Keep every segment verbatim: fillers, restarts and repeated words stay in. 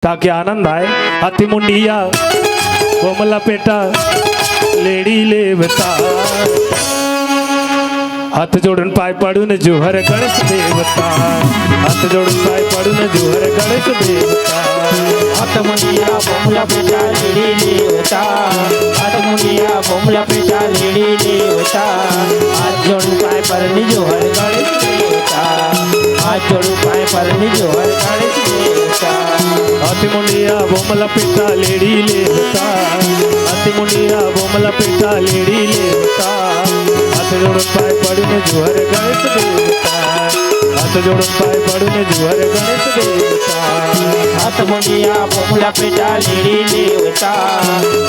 ताकि आनंद आए। हाथी मुंडिया, बोमला पेटा, लेड़ी लेवता। हाथ जोड़न पाय पड़ुन जुहर गणेश देवता। हाथ जोड़न पाय पड़ुन जुहर गणेश देवता। हाथ मुंडिया बोमला पेटा लेड़ी लेवता। हाथ मुंडिया बोमला पेटा लेड़ी लेवता। हाथ जोड़न पाय पड़ुन जुहर गणेश देवता। हाथ जोड़न पाय पड़ुन जुहर गणेश देवता। हाथ मुंडिया बोमला पेटा लेड़ी लेवता। हाथ मुंडिया बोमला पेटा लेड़ी लेवता। हाथ जोड़न पाय पड़ुन जुहर गणेश देवता। हाथ जोड़न पाय पड़ुन जुहर गणेश देवता। हाथ मुंडिया बोमला पेटा लेड़ी लेवता।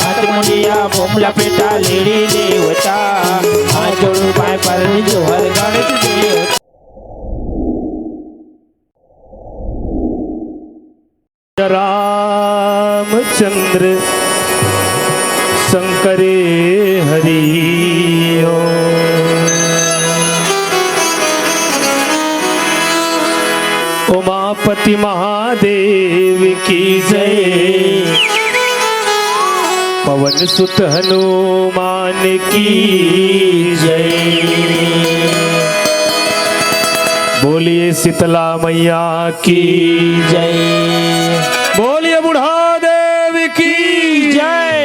हाथ मुंडिया बोमला पेटा लेड़ी लेवता। हाथ जोड़न पाय पड़ुन जुहर गणेश देवता। रामचंद्र शंकरे हरि ओम। उमापति महादेव की जय। पवन सुत हनुमान की जय। बोलिए शीतला मैया की जय। बोलिए बुढ़ा देव की जय।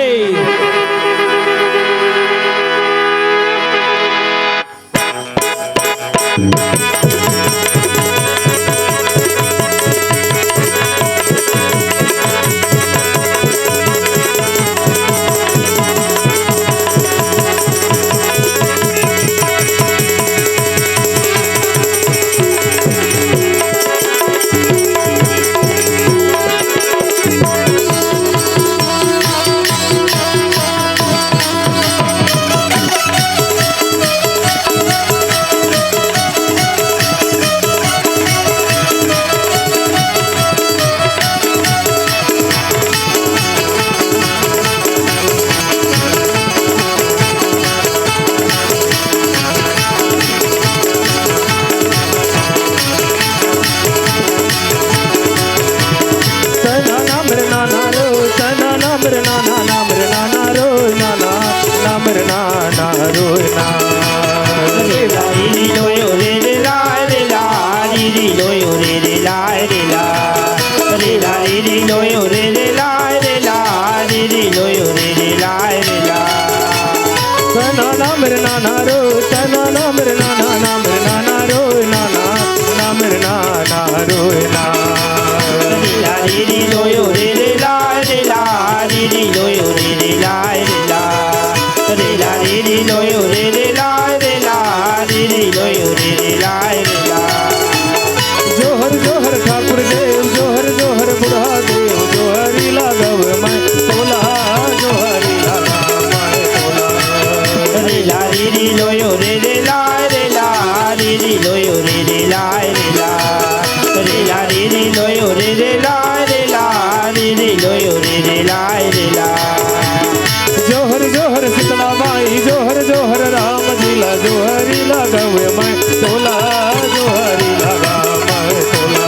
जोहर जोहर ठाकुर देव, जोहर जोहर बुढ़ा देव, जोहरी लागव मैं तोला, जोहरी लागव मैं तोला। रे ला रे रे लोयो रे रे ला रे ला, रे रे लोयो रे रे ला रे ला, रे ला रे रे लोयो रे रे ला रे ला, रे रे लोयो रे रे ला रे ला। जोहर जोहर शीतला माई, जोहर जोहर राम जी ला, जोहरी लागव मैं तोला, जोहरी लागव मैं तोला।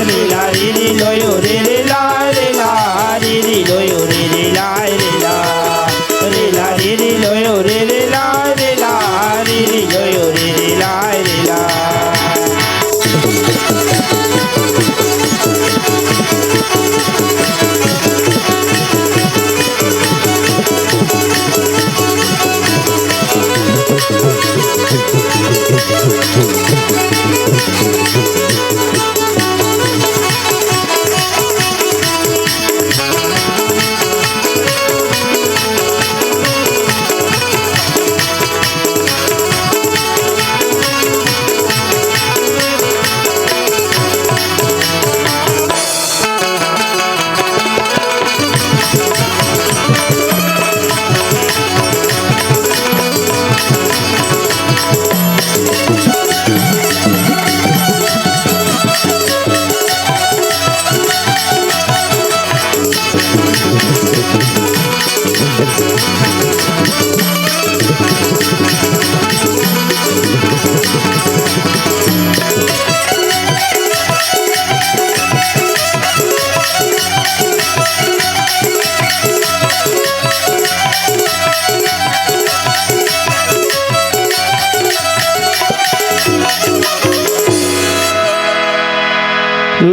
रे ला रे रे लोयो रे रे ला रे ला, रे रे लोयो रे रे ला रे ला, रे ला रे रे लोयो रे रे ला रे ला, रे रे लोयो रे रे ला रे ला।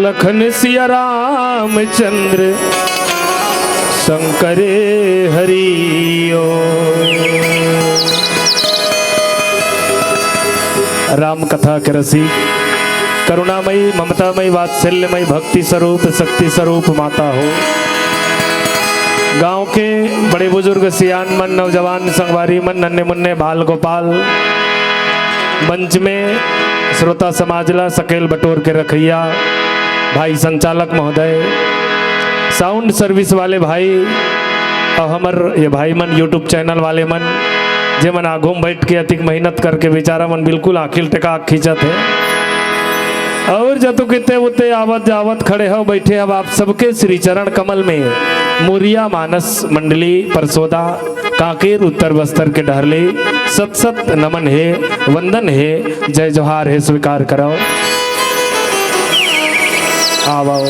लखन सिया रामचंद्र शंकरे हरि ओम। राम कथा के रसिक, करुणामयी, ममतामयी, वात्सल्यमयी, भक्ति स्वरूप, शक्ति स्वरूप माता हो। गांव के बड़े बुजुर्ग, सियान मन, नौजवान, संगवारी मन, नन्हे मुन्ने, बाल गोपाल, मंच में श्रोता समाज ला सकेल बटोर के रखइया भाई संचालक महोदय, साउंड सर्विस वाले भाई, अउ हमर ये भाई मन, YouTube चैनल वाले मन, जेमन आघू म बइठ के अतिक मेहनत करके बेचारा मन बिल्कुल आँखी ल टेका के खींचत हे। अउ जतुक इते उते आवत जावत खड़े हव, बइठे हव, आप सबके श्री चरण कमल में मुरिया मानस मंडली परसोदा कांकेर उत्तर बस्तर के डहर ले सत सत नमन हे, वंदन हे, जय जोहार हे, स्वीकार करव। आवव।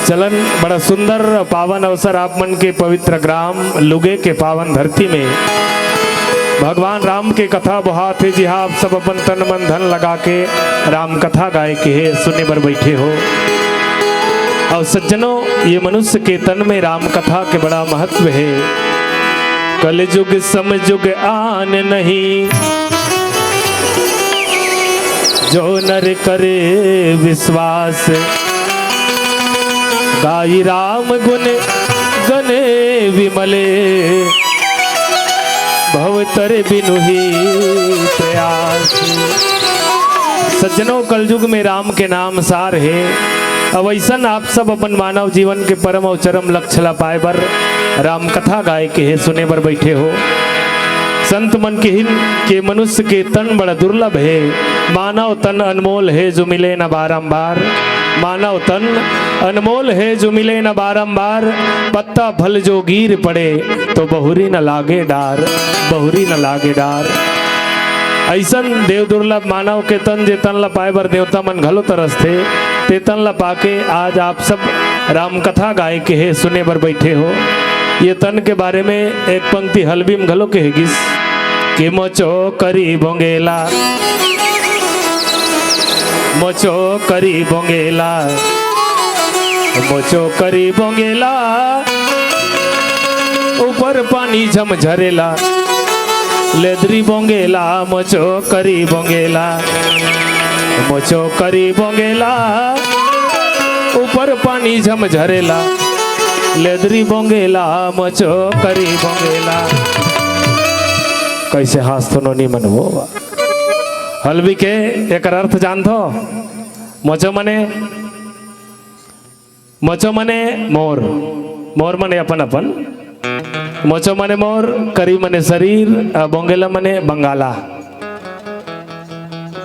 चलन बड़ा सुंदर पावन अवसर आप मन के पवित्र ग्राम लुगे के पावन धरती में भगवान राम के कथा बोहात हे, जिहां आप सब अपन तन मन धन लगा के राम कथा गाए के हे, सुने बर बइठे हो। अउ सज्जनों, ये मनुष्य के तन में राम कथा के बड़ा महत्व हे। कलजुग समजुग आन नहीं, जो नर करे विश्वास। गाई राम गुन गने विमले, भव तर बिनु ही प्रयास। सज्जनों, कलजुग में राम के नाम सार हे। अब अइसन आप सब अपन मानव जीवन के परम अउ चरम लक्ष्य ला पाए बर राम कथा गाए के हे, सुने बर बइठे हो। संत मन किहिन के मनुष्य के तन बड़ा दुर्लभ हे, मानव तन अनमोल हे जो मिले न बारंबार। मानव तन अनमोल हे जो मिले न बारंबार, पत्ता फल जो गिर पड़े तो बहुरी न लागे डार, बहुरी न लागे डार। अइसन देव दुर्लभ मानव के तन, जे तन ला पाए बर देवता मन घलो तरसथे, ते तन ला पाके आज आप सब राम कथा गाए के हे, सुने बर बइठे हो। ये तन के बारे में एक पंक्ति हलबी म घलो कहे गिस कि मोचो करी बोंगेला, मोचो करी बोंगेला, मोचो करी बोंगेला, ऊपर पानी झम झरेला, लेदरी बोंगेला, मोचो करी बोंगेला, मोचो करी बोंगेला, ऊपर पानी झम झरेला, लेदरी बोंगेला, मोचो करी बोंगेला। कइसे हाँसथो नोनी मन वो। हलबी के एकर अर्थ जानथो? मोचो मने, मोचो मने मोर, मोर मने अपन अपन, मोचो मने मोर, करी मने शरीर, अ, बोंगेला मने बंगाला।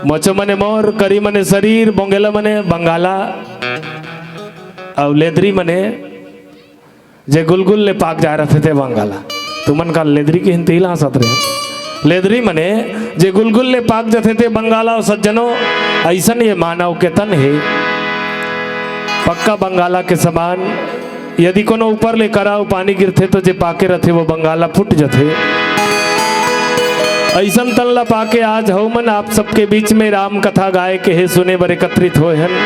मोचो मने मोर, करी मने शरीर, बोंगेला मने बंगाला, अउ लेदरी मने जे गुलगुल ले पाक जाए रथे ते बंगाला। तुमन का लेदरी के हिंती ला सत रहे। लेदरी मने जे गुलगुल ले पाक जथे ते बंगाला। अउ सज्जनों, अइसन ये मानव के तन हे, पक्का बंगाला के समान। यदि कोनो ऊपर ले करा अउ पानी गिरथे तो जे पाके रथे वो बंगाला फूट जथे। अइसन तन ला पाके आज हऊ मन आप सबके बीच में राम कथा गाए के हे, सुने बर एकत्रित होए हन।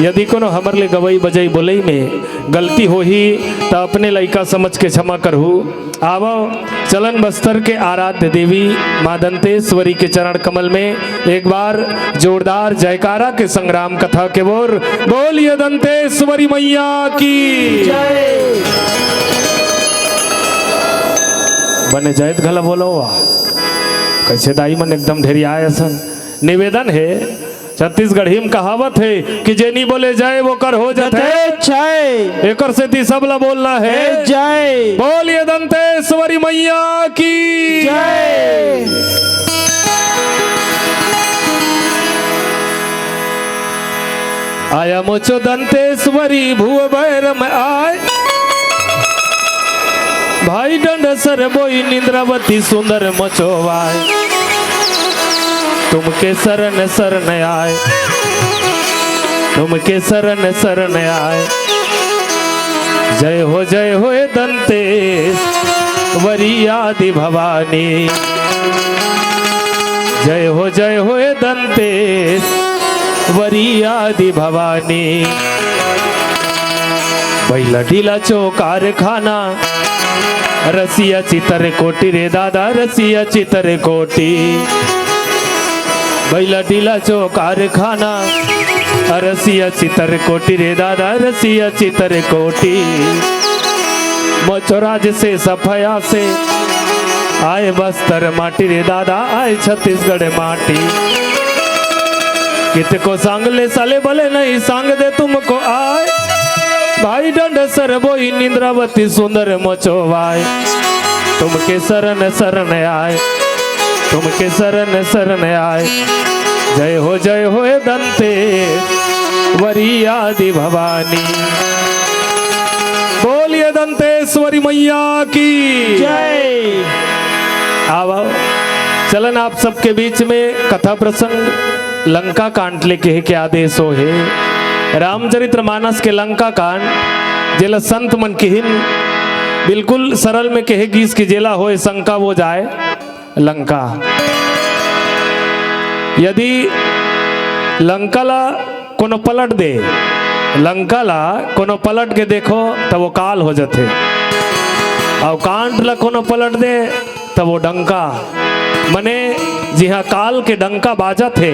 यदि कोनो हमर ले गवई बजई बोलई में गलती होही त अपने लइका समझ के क्षमा करहू। आवव, चलन बस्तर के आराध्य देवी माँ दंतेश्वरी के चरण कमल में एक बार जोरदार जयकारा के संग राम कथा के ओर। बोलिए दंतेश्वरी मैया की जय। बने जय त घला बोलो। कइसे दाई मन एकदम ढेरियाए असन। निवेदन हे, छत्तीसगढ़ी म कहावत हे कि जे नी बोले जय, ओकर हो जथे जथे क्षय। एकर सेती सबला बोलना हे हे जय। बोलिए दंतेश्वरी मैया की जय। आया मोचो दंतेश्वरी भुव बैरम आय। भाई डंडसर बोई निंद्रावती सुंदर मचोवाय। तुमके शरण शरण आय, तुमके शरण शरण आय। जय हो जय हो ए दंतेश्वरी आदि भवानी। जय हो जय हो ए दंतेश्वरी वरी आदि भवानी। बैला ढीला चो कारखाना, रसिया चितर कोटी रे दादा, रसिया चितर कोटी। बैला ढीला चो कारखाना, रसिया चितर कोटी रे दादा, रसिया चितर कोटी। मोचो राज से सफया से आए बस्तर माटी रे दादा, आए छत्तीसगढ़ माटी। कितको सांग ले साले बले नहीं सांग दे तुमको आए। भाई डंड सर बोई निंद्रावती सुंदर मोचो वाय। तुमके शरण शरण आए, तुमके शरण शरण आए। जय हो जय हो ए दंते वरी आदि भवानी। बोलिए दंतेश्वरी मैया की जय। आओ, आओ। चलन आप सबके बीच में कथा प्रसंग लंका कांड ले कहे के आदेश हो हे। रामचरित्र मानस के लंका कांड, जेला संत मन किहिन, बिल्कुल सरल में कहे गीस कि जेला होए शंका वो जाए लंका। यदि लंका ला कोनो पलट दे, लंका ला कोनो पलट के देखो, त वो काल हो जथे। अउ कांड ला कोनो पलट दे, त वो डंका, मने जिहाँ काल के डंका बाजत हे।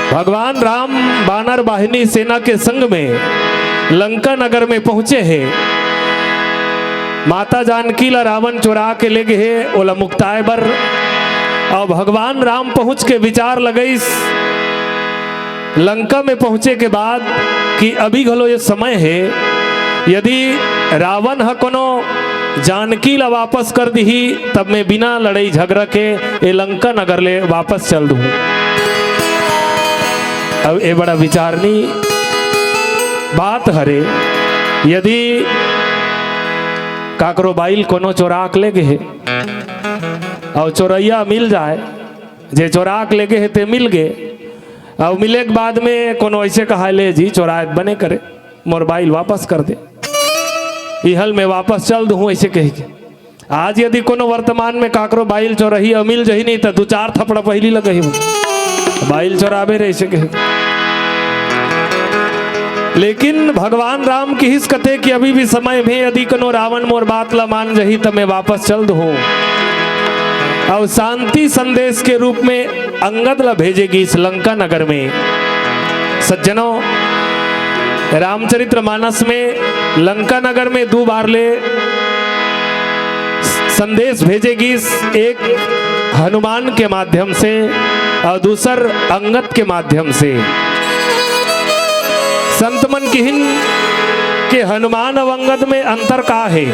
भगवान राम बानर बाहिनी सेना के संग में लंका नगर में पहुँचे हे। माता जानकी ला रावण चोरा के ले गे हे, ओला मुक्ताए बर। अउ भगवान राम पहुँच के विचार लगइस लंका में पहुँचे के बाद कि अभी घलो ये समय हे, यदि रावण ह कोनो जानकी ला वापस कर दिही, तब मैं बिना लड़ई झगड़ा के ए लंका नगर ले वापस चल दूँ। अब ए बड़ा विचारनी बात हरे, यदि काकरो बाइल कोनो चोरा के ले गे हे, अउ चोरैया मिल जाए, जे चोरा के ले गे हे ते मिल गे, अउ मिले के बाद में कोनो ऐसे कहा ले जी चोराए बने करे, मोर बाइल वापस कर दे, इहल में वापस चल दूँ ऐसे कह के। आज यदि कोनो वर्तमान में काकरो बाइल चोरही अउ मिल जही नहीं, त दू चार थपड़ा पहिली लगही, बाइल चोराबे रे ऐसे कहे। लेकिन भगवान राम किहिस कथे कि अभी भी समय में यदि कोनो रावण मोर बात ला मान जही, त मैं वापस चल दूँ। अउ शांति संदेश के रूप में अंगद ला भेजे गीस लंका नगर में। सज्जनों, रामचरित्र मानस में लंका नगर में दू बार ले संदेश भेजे गीस, एक हनुमान के माध्यम से अउ दूसर अंगद के माध्यम से। संत मन किहिन के हनुमान अउ अंगद में अंतर का हे?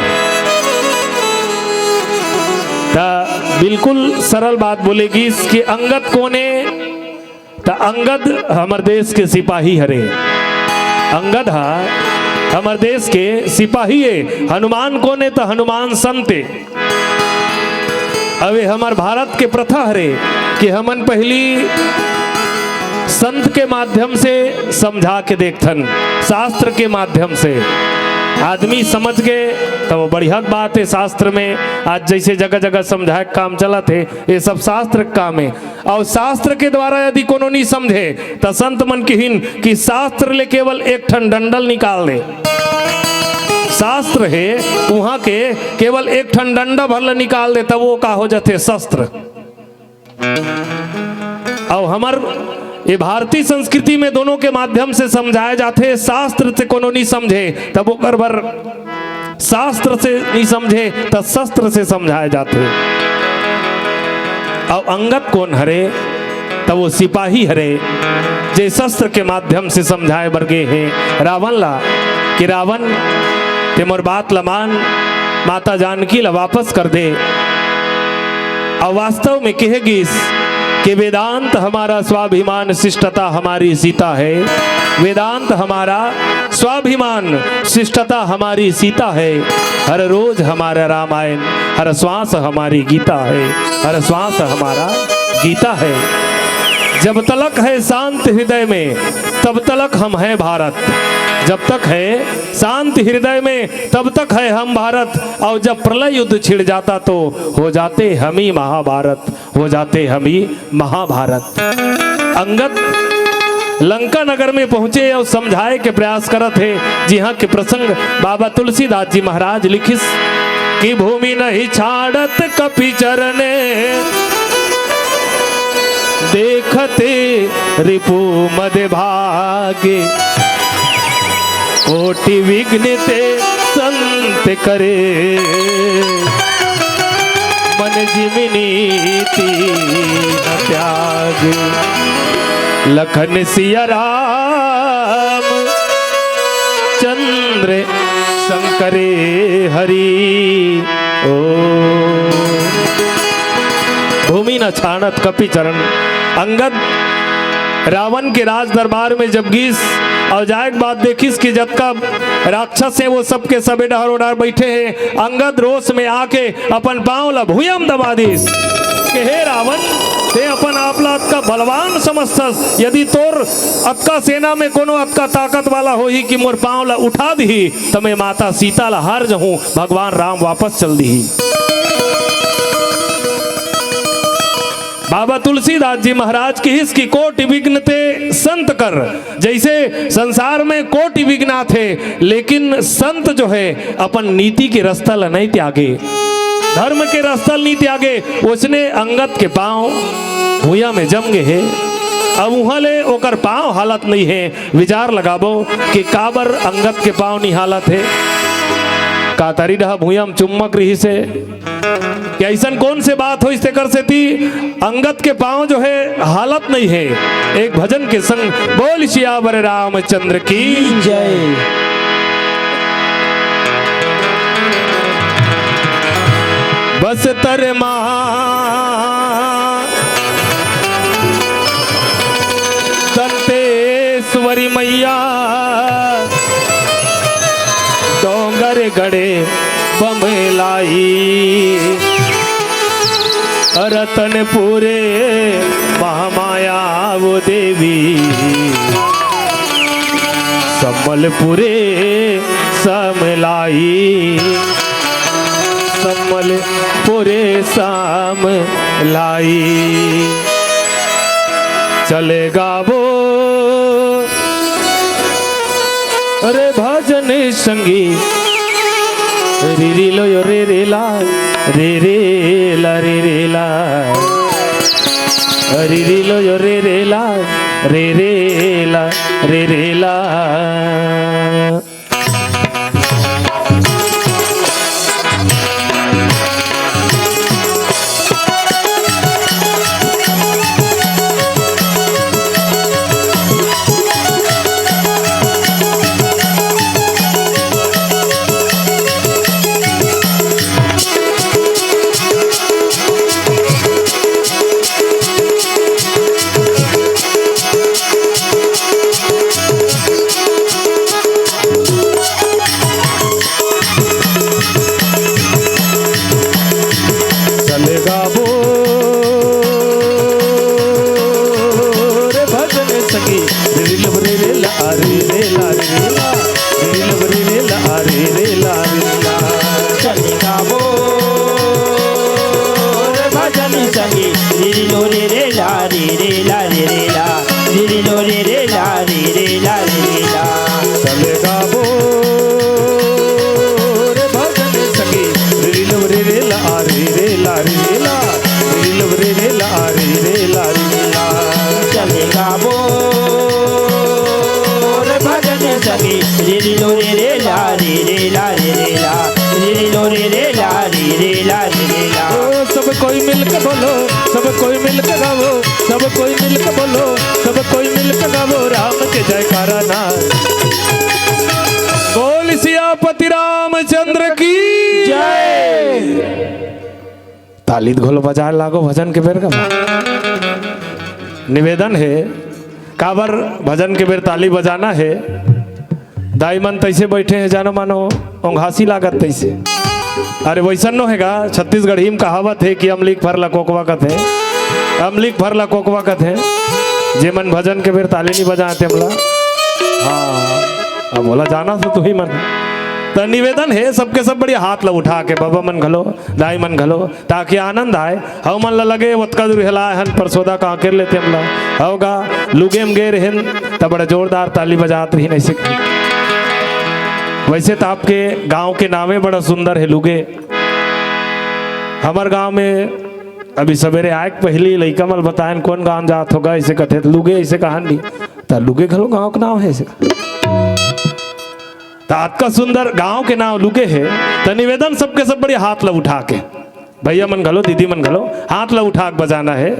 त बिल्कुल सरल बात बोले गीस कि अंगद कोन ए? त अंगद हमर देश के सिपाही हरे। अंगद ह हमर देश के सिपाही ए। हनुमान कोन ए? त हनुमान संत ए। अब ये हमर भारत के प्रथा हरे कि हमन पहिली संत के माध्यम से समझा के देखथन, शास्त्र के माध्यम से। आदमी समझ गे त वो बढ़िया बात हे। शास्त्र में आज जैसे जगह जगह समझाए के काम चलत हे, ये सब शास्त्र के काम हे। अउ शास्त्र के द्वारा यदि कोनो नी समझे, त संत मन किहिन कि शास्त्र ले केवल एक ठन डंडल निकाल दे। शास्त्र हे, उहाँ के केवल एक ठन डंडा भर ल निकाल दे, तब वो का हो जाथे? शस्त्र। अउ हमर ये भारतीय संस्कृति में दोनों के माध्यम से समझाए जाथे। शास्त्र से कोनो नी समझे, तब ओकर बर शास्त्र से नी समझे, त शस्त्र से समझाए जाथे। अउ अंगद कोन हरे? त वो सिपाही हरे, जे शस्त्र के माध्यम से समझाए बर गे हे रावण ला कि रावण, ते मोर बात ला मान, माता जानकी ला वापस कर दे। अउ वास्तव में कहे गीस कि वेदांत हमारा स्वाभिमान, शिष्टता हमारी सीता है। वेदांत हमारा स्वाभिमान, शिष्टता हमारी सीता है। हर रोज हमारा रामायण, हर श्वास हमारी गीता है। हर श्वास हमारा गीता है। जब तलक है शांत हृदय में, तब तलक हम हैं भारत। जब तक है शांत हृदय में, तब तक है हम भारत। और जब प्रलय युद्ध छिड़ जाता, तो हो जाते हम ही महाभारत, हो जाते हम ही महाभारत। अंगद लंका नगर में पहुंचे और समझाए के प्रयास करत हे, जिहां के प्रसंग बाबा तुलसीदास जी महाराज लिखिस कि भूमि नहीं छाड़त कपि चरने, देखते रिपु मद भागे, कोटि विघ्न ते संत करे, मन जिम नीति न त्यागे। लखन सिया राम चंद्र शंकरे हरि। ओ भूमि न छाड़त कपि चरण। अंगद रावण के राज दरबार में जब गिस और जाए के बाद देखिस कि जतका राक्षस हे, वो सबके सबे डहर ओडहर बैठे हे। अंगद रोष में आके अपन पांव ला भुइयां म दबा दिस कि हे रावण, ते अपन आप ला अतका बलवान समझथस, यदि तोर अतका सेना में कोनो अतका ताकत वाला होही कि मोर पांव ला उठा दिही, त मैं माता सीता ला हार जहूं, भगवान राम वापस चल दिही। बाबा तुलसीदास जी महाराज किहिस कि कोटि विघ्न ते संत कर। जैसे संसार में कोटि विघ्न आथे, लेकिन संत जो है अपन नीति के रस्ता ल नहीं त्यागे, धर्म के रस्ता ल नहीं त्यागे, उसने अंगद के पांव भुइयां में जम गे हे। अब उहां ले ओकर पांव हालत नहीं हे। विचार लगाबो कि काबर अंगद के पांव नहीं हालत हे। का तरी डहा भुइयां में चुम्मक रहिस हे? कि अइसन कौन से बात होइस तेकर सेती अंगद के पांव जो है हालत नहीं है। एक भजन के संग बोल सियावर रामचंद्र की जय। बस्तर मा दंतेश्वरी मैया डोंगरगढ़ बमलाई, रतनपुर महामाया वो देवी, संबलपुर समलाई, संबलपुर समलाई। चले गाबो रे भजन संगी, रे रे लो यो रे रे ला, रे रे ला, रे रे ला, रे रे लो यो रे रे ला, रे रे ला, रे रे ला। चले गाबो रे भजन संगी, रे रे रे ला, रे रे ला, रे रे ला, रे रे ला, रे रे ला, रे रे ला। चले गाबो रे भजन संगी, रे रे लो रे रे ला, रे रे ला, रे रे ला, रे रे लो रे रे ला, रे रे ला, रे रे ला। चले गाबो रे भजन संगी, रे रे लो रे रे ला, रे रे ला, रे रे ला, रे रे लो रे रे ला, रे रे ला, रे रे ला। चले गाबो रे भजन संगी, रे रे लो रे रे ला, रे रे ला, रे रे ला, रे रे लो रे रे ला, रे रे ला, रे रे ला। ओ सब कोई मिलके बोलो, सब कोई मिलके गाओ, सब कोई मिलके बोलो, सब कोई मिलके गाओ राम के जयकारा ना। बोल सियापति रामचंद्र की जय। ताली घोलो बजाए लागो भजन के बेर का। निवेदन हे, काबर भजन के बेर ताली बजाना हे। दाई मन तइसे बइठे हे, जानो मानो ओंघासी लागत तइसे। अरे वइसन नो हे गा, छत्तीसगढ़ी म कहावत हे कि अमलीक फर ला कोकवा कथे, अमलीक फर ला कोकवा कथे। जे मन भजन के बेर ताली नहीं बजाए तेमला, हाँ, अब बोला जाना तो तुही मन। त निवेदन हे सबके सब बढ़िया हाथ ला उठा के, बाबा मन घलो, दाई मन घलो, ताकि आनंद आए। हव मन ला लगे ओतका दूर हेला हन परसोदा कांकेर ले तेमला। हव गा, लुगे म गे रहेन त बड़ा जोरदार ताली बजात रहिन ऐसे। वैसे त आपके गांव के नामे बड़ा सुंदर हे लुगे। हमर गांव में अभी सवेरे आए के पहिली लइका मन बतायन कोन गांव जात होगा ऐसे कथे त लुगे ऐसे कहन नी। त लुगे घलो गांव के नाम हे ऐसे। त अतका सुंदर गांव के नाम लुगे हे। त निवेदन सबके सब बढ़िया हाथ ला उठा के, भैया मन घलो, दीदी मन घलो, हाथ ला उठा के बजाना हे।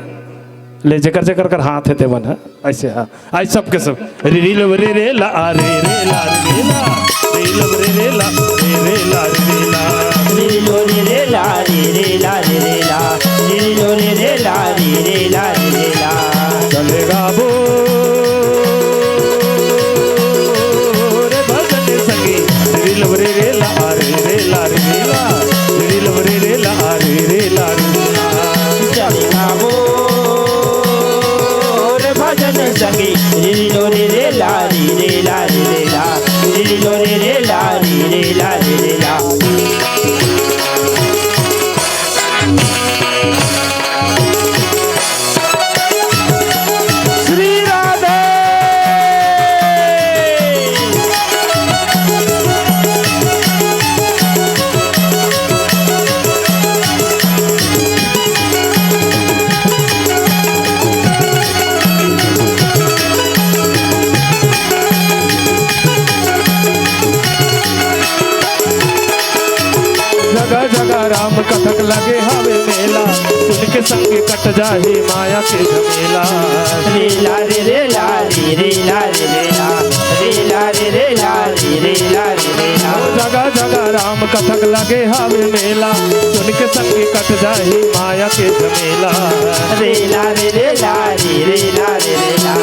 ले जेकर जेकर कर हाथ हे ते मन ह ऐसे, हाँ, आज सबके सब। रे रे लो रे रे ला, आ रे रे ला रे रे ला, रे लो रे रे ला, रे रे ला रे रे ला। रे लो रे रे ला, रे रे ला रे रे ला, रे लो रे रे ला, रे रे ला रे रे ला। चलेगा वो रे भजन संगी, रे लो रे रे ला, रे रे ला रे रे ला, रे लो रे रे ला, रे रे ला रे रे ला। चलेगा वो रे भजन संगी, रे लो रे रे ला, रे रे ला रे रे ला, रे लो रे रे ला, रे रे ला रे रे ला। श्री राधे। जगह जगह राम कथक लगे हवे मेला, सुन के संग कट जाही माया के झमेला। रेला रे रेला रे, रेला रे रेला, रेला रे रेला रे, रेला रे रेला। जगह जगह राम कथक लगे हवे मेला, सुन के संग कट जाही माया के झमेला। रेला रे रेला रे, रेला रे रेला,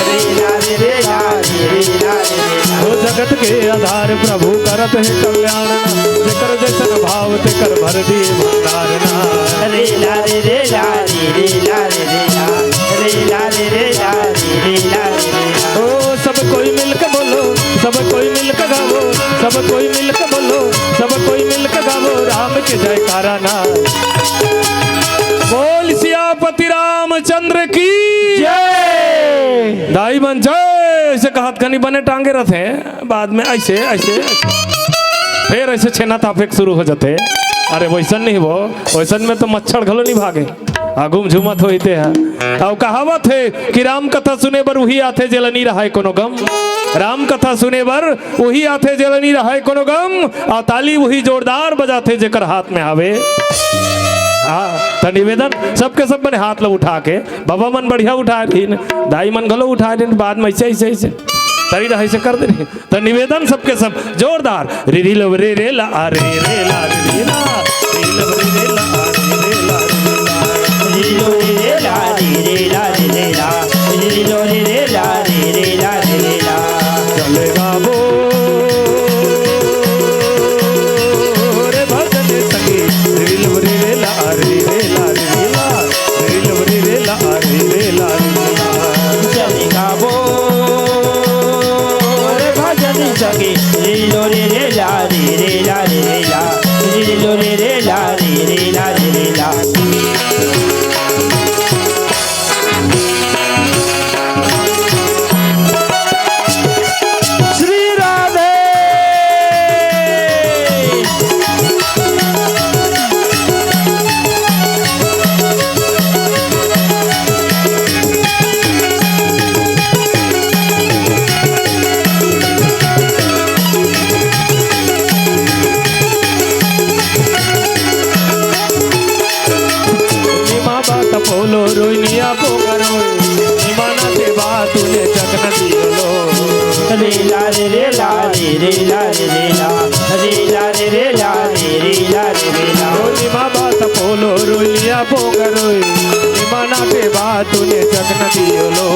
रेला रे रेला रे, रेला रे रेला। ओ जगत के आधार प्रभु करत हे कल्याण, जेकर जैसन भाव तेकर भर दिए भंडार ना। रेला रे रेला रे, रेला रे रेला, रेला रे रेला रे, रेला रे रेला। ओ सब कोई मिलके बोलो, सब कोई मिलके गावो, सब कोई मिलके बोलो, सब कोई मिलके गावो राम के जयकारा ना। बोल सियापति रामचंद्र की जय। दाई मन जय से कहत खनी बने टांगे रथे, बाद में ऐसे, ऐसे, ऐसे। फिर ऐसे छेना तापे के शुरू हो जाते। अरे वैसन नहीं वो, वैसन में तो मच्छर घलो नहीं भागे। आगू में झूमत होई ते ह। अउ कहावत हे कि राम कथा सुने बर उही आथे जेला नी रहय कोनो गम। राम कथा सुने बर उही आथे जेला नी रहय कोनो गम। अउ ताली उही जोरदार बजाथे जेकर हाथ में हावे। हाँ, त निवेदन सबके सब बने हाथ ला उठा के, बाबा मन बढ़िया उठा लीन, दाई मन घलो उठा लीन, बाद में ऐसे, ऐसे, ऐसे। तरी रहय से कर दे। त निवेदन सबके सब जोरदार। रे रे लो रे रे ला, आ रे रे ला रे रे ला, रे लो रे रे ला, आ रे रे ला रे रे ला। रे लो रे रे ला, रे रे ला रे रे ला, रे लो रे रे ला, रे रे ला रे रे ला। चलेगा वो रे भजन संगी, रे लो रे रे ला, आ रे रे ला रे रे ला। रीलो रे रे ला, रे रे ला, रे रे ला। चली गाबो रे भजन सखी, रीलो रे रे ला, रे रे ला, रे रे ला। रीलो रे रे ला, रे रे ला, रे रे ला। श्री राधे। निमा बात पोलो रोइनिया पोगरो, निमा ना के बात तूने जगन दियो लो। रे ला रे रे ला रे रे ला रे रे ला। रे ला रे रे ला रे रे ला रे रे ला। ओ निमा बात पोलो रोइनिया पोगरो, निमा ना के बात तूने जगन दियो लो।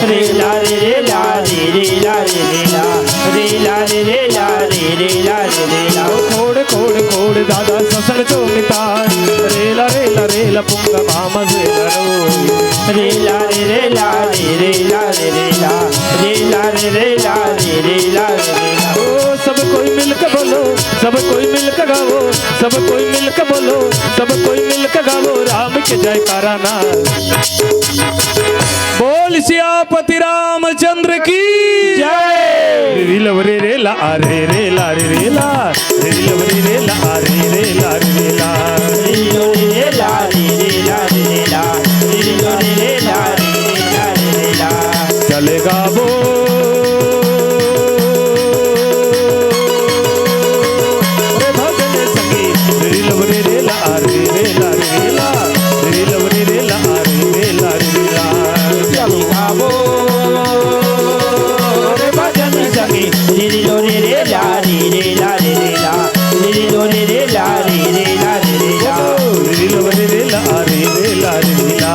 रे ला रे रे ला रे रे ला रे रे ला। रे ला रे रे ला रे रे ला रे रे ला। ओ खोड़ खोड़ खोड़ दादा ससन चोमिता। रेला रेला रेला पुंगा मामा रेला रो। रेला रे रे ला रे बोलो, सब कोई मिलके गावो, सब कोई मिलके बोलो, सब कोई मिलके गावो राम के जयकारा ना। बोल सियापति रामचंद्र की जय। रे लो रे रे ला रे रे ला रे रे ला, रे लो रे रे ला रे रे ला रे रे ला। रे लो रे रे ला रे रे ला रे रे ला, रे लो रे रे ला रे रे ला रे रे ला। चलेगा वो रे भजन संगी, रे लो रे रे ला रे रे ला रे रे ला, रे लो रे रे ला रे रे ला रे रे ला। चलेगा वो रे भजन संगी, रे लो रे रे ला रे रे ला रे रे ला, रे लो रे रे ला रे रे ला रे रे ला। रे लो रे रे ला रे रे ला रे रे ला।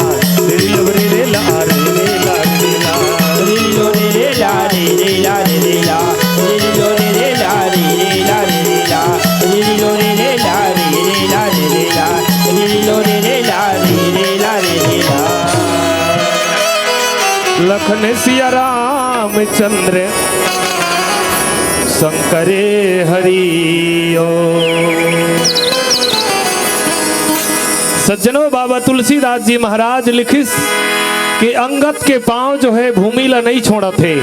रे लो रे रे ला रे रे ला रे रे ला। रे लो रे रे ला रे रे ला रे रे ला। रे लो रे रे ला रे रे ला रे रे ला। रे लो रे रे ला रे रे ला रे रे ला। रे लो रे रे ला रे रे ला रे रे ला। लखन सिया रामचंद्र शंकरे हरि ओम। सज्जनों, बाबा तुलसीदास जी महाराज लिखिस कि अंगद के पांव जो है भूमि ला नहीं छोड़त हे।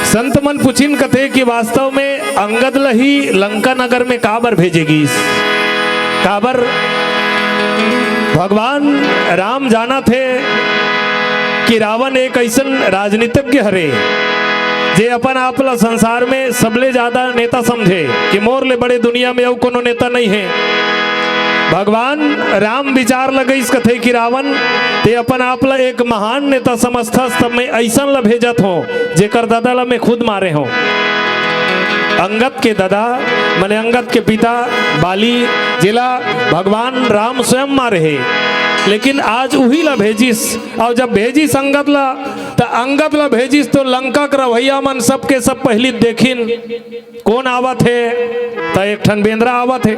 संत मन पुछिन कथे कि वास्तव में अंगद ला ही लंका नगर में काबर भेजे गीस? काबर? भगवान राम जानत हे कि रावण एक अइसन राजनीतिज्ञ हरे, जे अपन आप ला संसार में सबले ज्यादा नेता समझे कि मोर ले बड़े दुनिया में अउ कोनो नेता नहीं हे। भगवान राम विचार लगइस, कथे कि रावण, ते अपन आप ला एक महान नेता समझथस, तब मैं अइसन ला भेजत हों, जेकर ददा ला मैं खुद मारे हों। अंगद के ददा, माने अंगद के पिता बाली, जेला भगवान राम स्वयं मारे हे, लेकिन आज उही ला भेजिस। अउ जब भेजिस अंगद ला, त अंगद ला भेजिस तो लंका के रहवइया मन सबके सब पहिली देखिन, कोन आवत हे? त एक ठन बेंदरा आवत हे।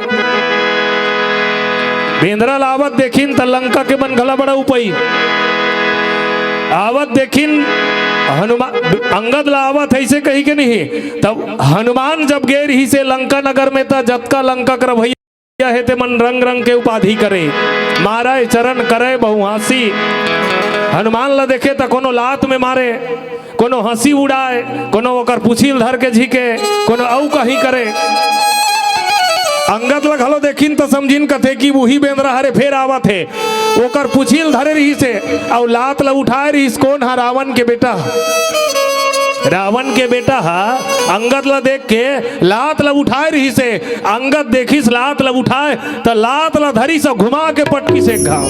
बेंदरा ला आवत देखिन त लंका के मन घला बड़ा उपई। आवत देखिन हनुमान, अंगद ला आवत हे अइसे कहि के नहीं। तब हनुमान जब गे रिहिसे लंका नगर में, त जतका लंका के रहवइया हे ते मन रंग रंग के उपाधि करे, मारय चरण करय बहुहासी। हनुमान ला देखे त कोनो लात में मारे, कोनो हंसी उड़ाय, कोनो ओकर पूछी ल धर के झिके, कोनो अउ कहीं करे। अंगद ला घलो देखिन त समझिन, कथे कि उही बेंदरा हरे, फेर आवत हे। ओकर पूछी ल धरे रिहिसे अउ लात ला उठाय रिहिस। कोन हा? रावण के बेटा। रावण के बेटा हा अंगद ला देख के लात ला उठाय रिहिसे। अंगद देखिस लात ला उठाय, त लात ला धरिस अउ घुमा के पटकिस एक घांव।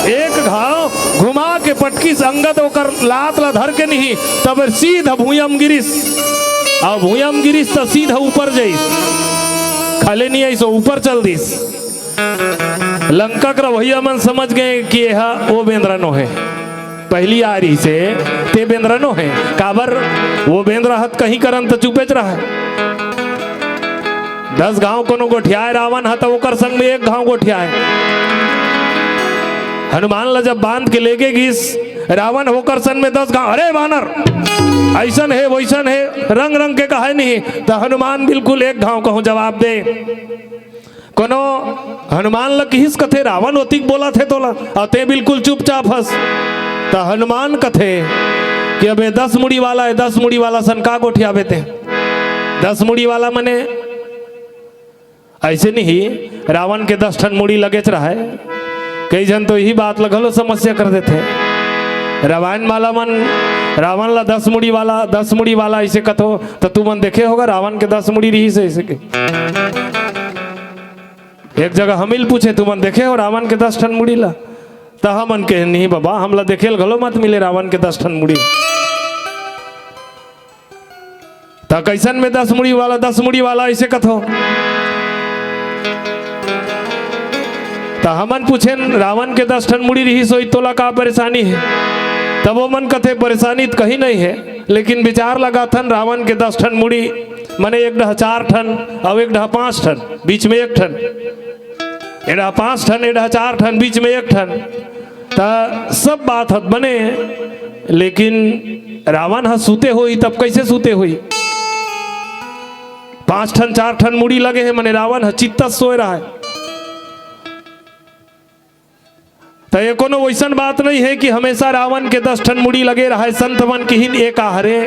एक घांव घुमा के पटकिस अंगद, ओकर लात ला धर के नहीं, तब सीधा भुइयां म गिरिस। अउ भुइयां म गिरिस त सीधा ऊपर जइस, खले नहीं आइस, ऊपर चल दिस। लंका के रहवइया मन समझ गे कि एहा ओ बेंदरा नोहे। पहिली आ रिहिसे, ते बेंदरा नोहे। काबर? ओ बेंदरा ह त कहीं करन त चुपेच रहय। दस घांव कोनो गोठियाय रावण ह, त ओकर संग में एक घांव गोठियाय। हनुमान ला जब बांध के लेगे गिस रावण, ओकर संग में दस घांव, "अरे बानर, अइसन हे, वइसन हे," रंग रंग के कहय नहीं, त हनुमान बिल्कुल एक घांव कहूं जवाब दे। कोनो हनुमान ल किहिस, कथे, "रावण ओतिक बोलत हे तोला, अउ तें बिल्कुल चुपचाप हस।" त हनुमान कथे कि अबे दस मुड़ी वाला हे, दस मुड़ी वाला सन का गोठियाबे तें? दस मुड़ी वाला मने अइसे नहीं, रावण के दस ठन मुड़ी लगेच रहय। कई झन तो इही बात ल घलो समस्या कर देथे। रामायण वाला मन रावण ला दस मुड़ी वाला, दस मुड़ी वाला अइसे कथो, त तुमन देखे होगा रावण के दस मुड़ी रिहिस हे अइसे के। एक जगह हमिल पूछे, "तुमन देखे हो रावण के दस ठन मुड़ी ला?" त हमन कहे, "नहीं बबा, हमला देखे ल घलो मत मिले रावण के दस ठन मुड़ी।" त कइसन में दस मुड़ी वाला, दस मुड़ी वाला अइसे कथो? त हमन पूछेन, "रावण के दस ठन मुड़ी रिहिस होही, तोला का परेशानी हे?" तब ओमन कथे, "परेशानी त कहीं नहीं हे, लेकिन विचार लगाथन, रावण के दस ठन मुड़ी, मने एक डहा चार ठन अउ एक डहा पांच ठन, बीच में एक ठन, ए डहा पांच ठन, ए डहा चार ठन, बीच में एक ठन, त सब बात ह त बने, लेकिन रावण ह सूते होही, तब कइसे सूते होही? पांच ठन, चार ठन मुड़ी लगे हे, मने रावण ह चित्तस सोए रहय। त ये कोनो वइसन बात नइ हे कि हमेशा रावण के दस ठन मुड़ी लगे रहय। संत मन किहिन, ए का हरे?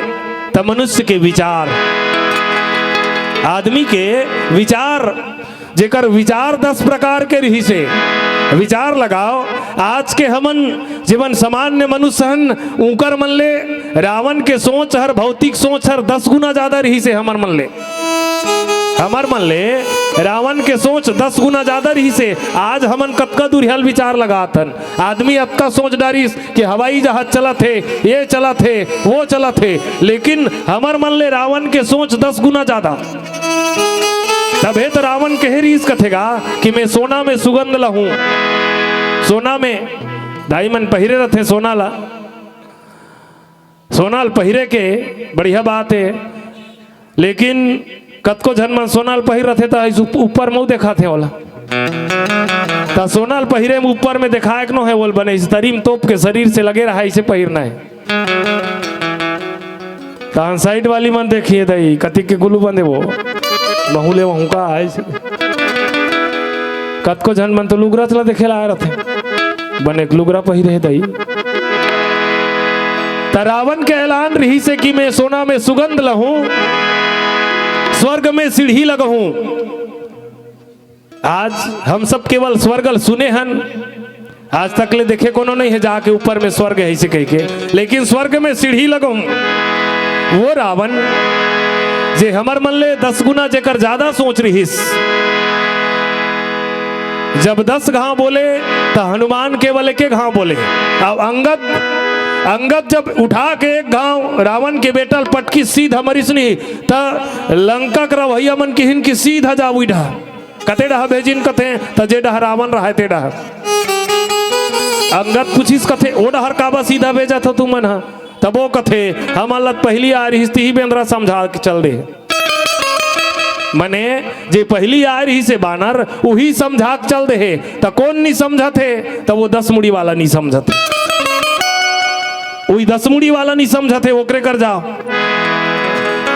त मनुष्य के विचार, आदमी के विचार, जेकर विचार दस प्रकार के रिहिस हे। विचार लगाव, आज के हमन जेमन सामान्य मनुष्य हन, उंकर मन ले, रावण के सोच हर, भौतिक सोच हर दस गुना जादा रिहिस हे हमर मन ले। हमर मन ले रावण के सोच दस गुना जादा रिहिस हे। आज हमन कतका दुरिहा ल विचार लगात हन। आदमी अतका सोच डारिस कि हवाई जहाज चलत हे, ये चलत हे, वो चलत हे, लेकिन हमर मन ले रावण के सोच दस गुना जादा। तभे त रावण कहे रिहिस कथे गा कि मैं सोना में सुगंध लहूं। सोना में दाई मन पहिरे रथे सोना ला। सोना ल पहिरे के बढ़िया बात हे, लेकिन कतको झन मन सोना ल पहिर रथे त अइस उप-, ऊपर में देखाथे ओला। त सोना ल पहिरे में ऊपर में देखाए के नो हे, ओल बने इस तरी में तोप के शरीर से लगे रहा, इसे पहिरना हे। तहन साइड वाली मन देखिए दई, कतिक के गुलू बंदे वो, महू ले वहूं का आए से। कतको झन मन तो लुगरा चला देखे ला आए रथे, बने एक लुगरा पहिरे हे दई। त रावण के ऐलान रिहिस हे कि मैं सोना में सुगंध लहूं, स्वर्ग में सीढ़ी लगहूं। आज हम सब केवल स्वर्ग ल सुने हन, आज तक ले देखे कोनो नइ हे जाके ऊपर में स्वर्ग हे इसे कहिके, लेकिन स्वर्ग में सीढ़ी लगहूं। वो रावण जे हमर मन ले दस गुना जेकर जादा सोच रिहिस, जब दस घांव बोले त हनुमान केवल एके घांव बोले। अब अंगद, अंगद जब उठा के एक घांव रावण के बेटा ल पटकी सीधा मरिस नहीं त लंका के रवैया मन किहिन कि सीधा जा उइढ़ा। कते डहा भेजिन कथे, त जे डहा रावण रहय ते डहा। अंगद पूछिस कथे, ओ डहर काबर सीधा भेजत हो तुमन ह? तब वो कथे, हमन ल त पहिली आय रिहिस तिही बेंदरा समझा के चल दे। मने जे पहिली आय रिहिस हे बानर, उही समझा के चल दे हे। त कोन नी समझत हे? त वो दस मुड़ी वाला नी समझत हे। उही दस मुड़ी वाला नी समझत हे, ओकरे कर जाव।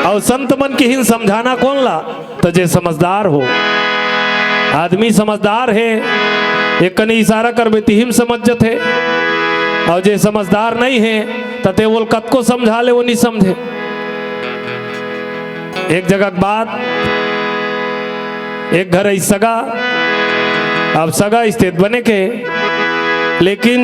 अउ संत मन किहिन समझाना कोन ला? त जे समझदार हो, आदमी समझदार हे, एक कनी इशारा करबे तिही म समझ जथे। अउ जे समझदार नइ हे, त ते ओल कतको समझा ले, वो नइ समझे। एक जगह के बात, एक घर अइस सगा, अब सगा अइस ते बने के, लेकिन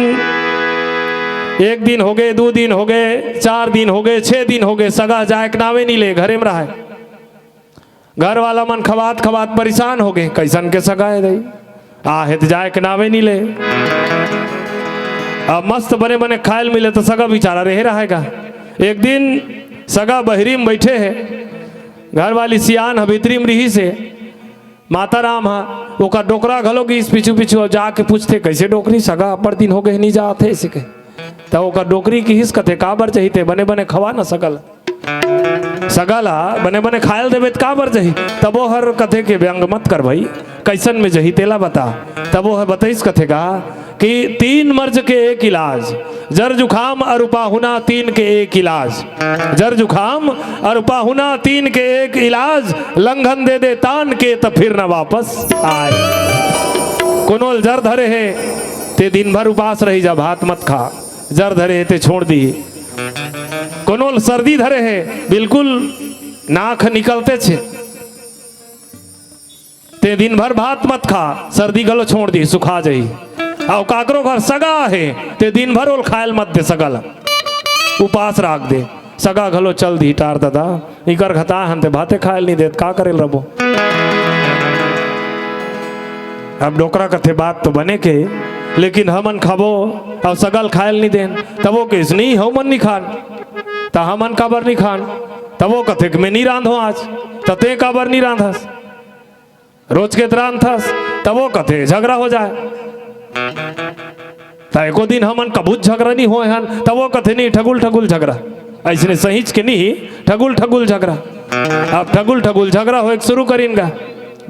एक दिन होगे, दू दिन होगे, चार दिन होगे, छह दिन होगे, सगा जाए के नावे नइ ले, घरे म रहय। घर वाला मन खवात खवात परेशान होगे, कइसन के सगा हे दई, आहे त जाए के नावे नइ ले। अब मस्त बने बने खाए ल मिले त सगा बिचारा रहे रहय गा। एक दिन सगा बहिरी म बइठे हे, घर वाली सियान ह भीतरी म रिहिस हे, माता राम ह, ओकर डोकरा घलो गिस पीछू पीछू, अउ जाके पूछथे, कइसे डोकरी, सगा अब्बड़ दिन होगे हे, नइ जात हे, अइसे कहे। त ओकर डोकरी किहिस कथे, काबर जही ते, बने बने खवा न सगा ल। सगा ल बने बने खाए ल देबे त काबर जही? तब वो हर कथे के व्यंग मत कर भई, कइसन में जही तेला बता। तब वो हर बतइस कथे का कि तीन मर्ज के एक इलाज, जर जुखाम अरु पाहुना तीन के एक इलाज, जर जुखाम अरु पाहुना तीन के एक इलाज, लंघन दे दे तान के त फिर न वापस आय। कोनो ल जर धरे हे, ते दिन भर उपास रही जा, भात मत खा। जर धरे हे ते छोड़ दिही। कोनो ल सर्दी धरे हे, बिल्कुल नाक निकलते छे, ते दिन भर भात मत खा, सर्दी घलो छोड़ दिही, सुखा जही। अउ काकरो घर सगा हे, ते दिन भर ओल खायल मत दे, सगा ल उपास राख दे। सगा घलो चल दिही, टार ददा, इकर घता हन ते भाते खायल नइ देत, का करे ल रबो। अब डोकरा कथे, बात तो बने के, लेकिन हमन खाबो अउ सगा ल खायल नइ देन। तब वो कहिस, नहीं, हमन नइ खान, त हमन काबर नइ खान? तब वो कथे कि मैं नइ रांधों आज, त ते काबर नइ रांधस? रोज के त रांधथस। तब वो कथे, झगरा हो जाय। त एको दिन हमन कभूच झगरा नइ होय हन। तब वो कथे, नहीं, ठगुल ठगुल झगरा, अइसने सहिंच के नहीं, ठगुल ठगुल झगरा। अब ठगुल ठगुल झगरा होय के शुरू करिन गा।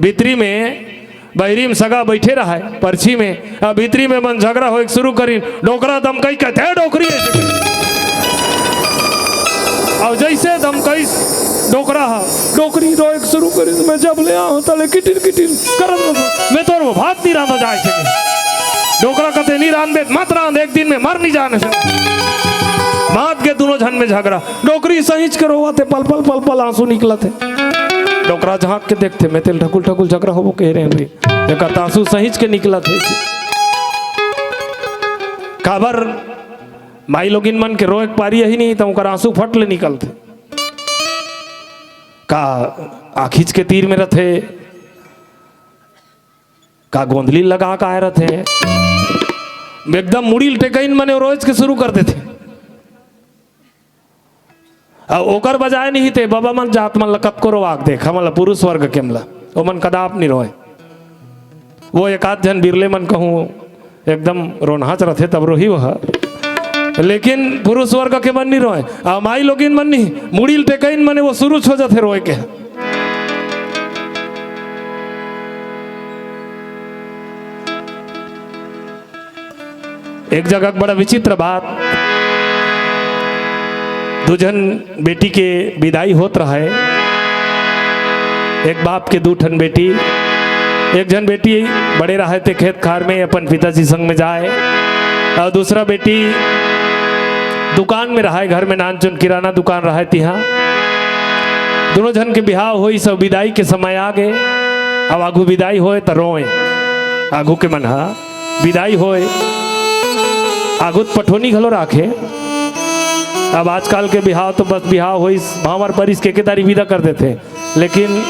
भीतरी में बहिरी म सगा बइठे रहय, परछी में, अब भीतरी में मन झगरा होय के शुरू करिन। डोकरा दमकई कथे, "ए डोकरी, अइसे कहे।" अउ जइसे दमकइस डोकरा ह, डोकरी रोए के शुरू करिस, "मैं जब ले आहों, तले किटिर किटिर करत रहूं, मैं तोर वो भात नी रांधों जाए से।" डोकरा कथे, "नी रांधबे त मत रांध, एक दिन में मर नी जाने से।" मात के दूनों झन में झगरा, डोकरी सहिंच के रोवत हे, पल पल पल पल आंसू निकलत हे। डोकरा झांक के देखथे, में तेला ठकुल ठकुल झगरा होबो कहे रहेंव रे, एकर त आंसू सहिंच के निकलत हे। काबर माई लोगिन मन के रोए के पारी अही नहीं, त ओकर आंसू फट ले निकलथे। का आँखीच के तीर में रथे, का गोंदली लगा के आए रथे, एकदम मुड़ी ल टेकइन मने रोएच के शुरू कर देथे। अउ ओकर बजाय नहीं ते बबा मन जात मन ल कतको रोवा के देख, हमन ल पुरुष वर्ग के मन ल, ओमन कदाप नहीं रोए। वो एक आध झन बिरले मन कहूँ एकदम रोनहाच रथे तब रोही वह, लेकिन पुरुष वर्ग के मन नहीं रोए, आ माई लोगिन मन नहीं, मुड़ी ल टेकइन मने वो शुरू हो जाथे रोए के। एक जगह बड़ा विचित्र बात, दू झन बेटी के विदाई होत रहय। एक बाप के दू ठन बेटी, एक झन बेटी बड़े रहय ते खेत खार में अपन पिताजी संग में जाय, अउ दूसरा बेटी दुकान में रहय, घर में नानचुन किराना दुकान रहय तिहा। दूनों झन के बिहाव होइस, विदाई के समय आ गे। अब आघू विदाई होय त रोय, आघू के मन हा विदाई होय, आघुत पठोनी घलो राखे। अब आजकल के बिहाव तो बस बिहाव होइस, भांवर परिस के, के तारी विदा कर देथे, लेकिन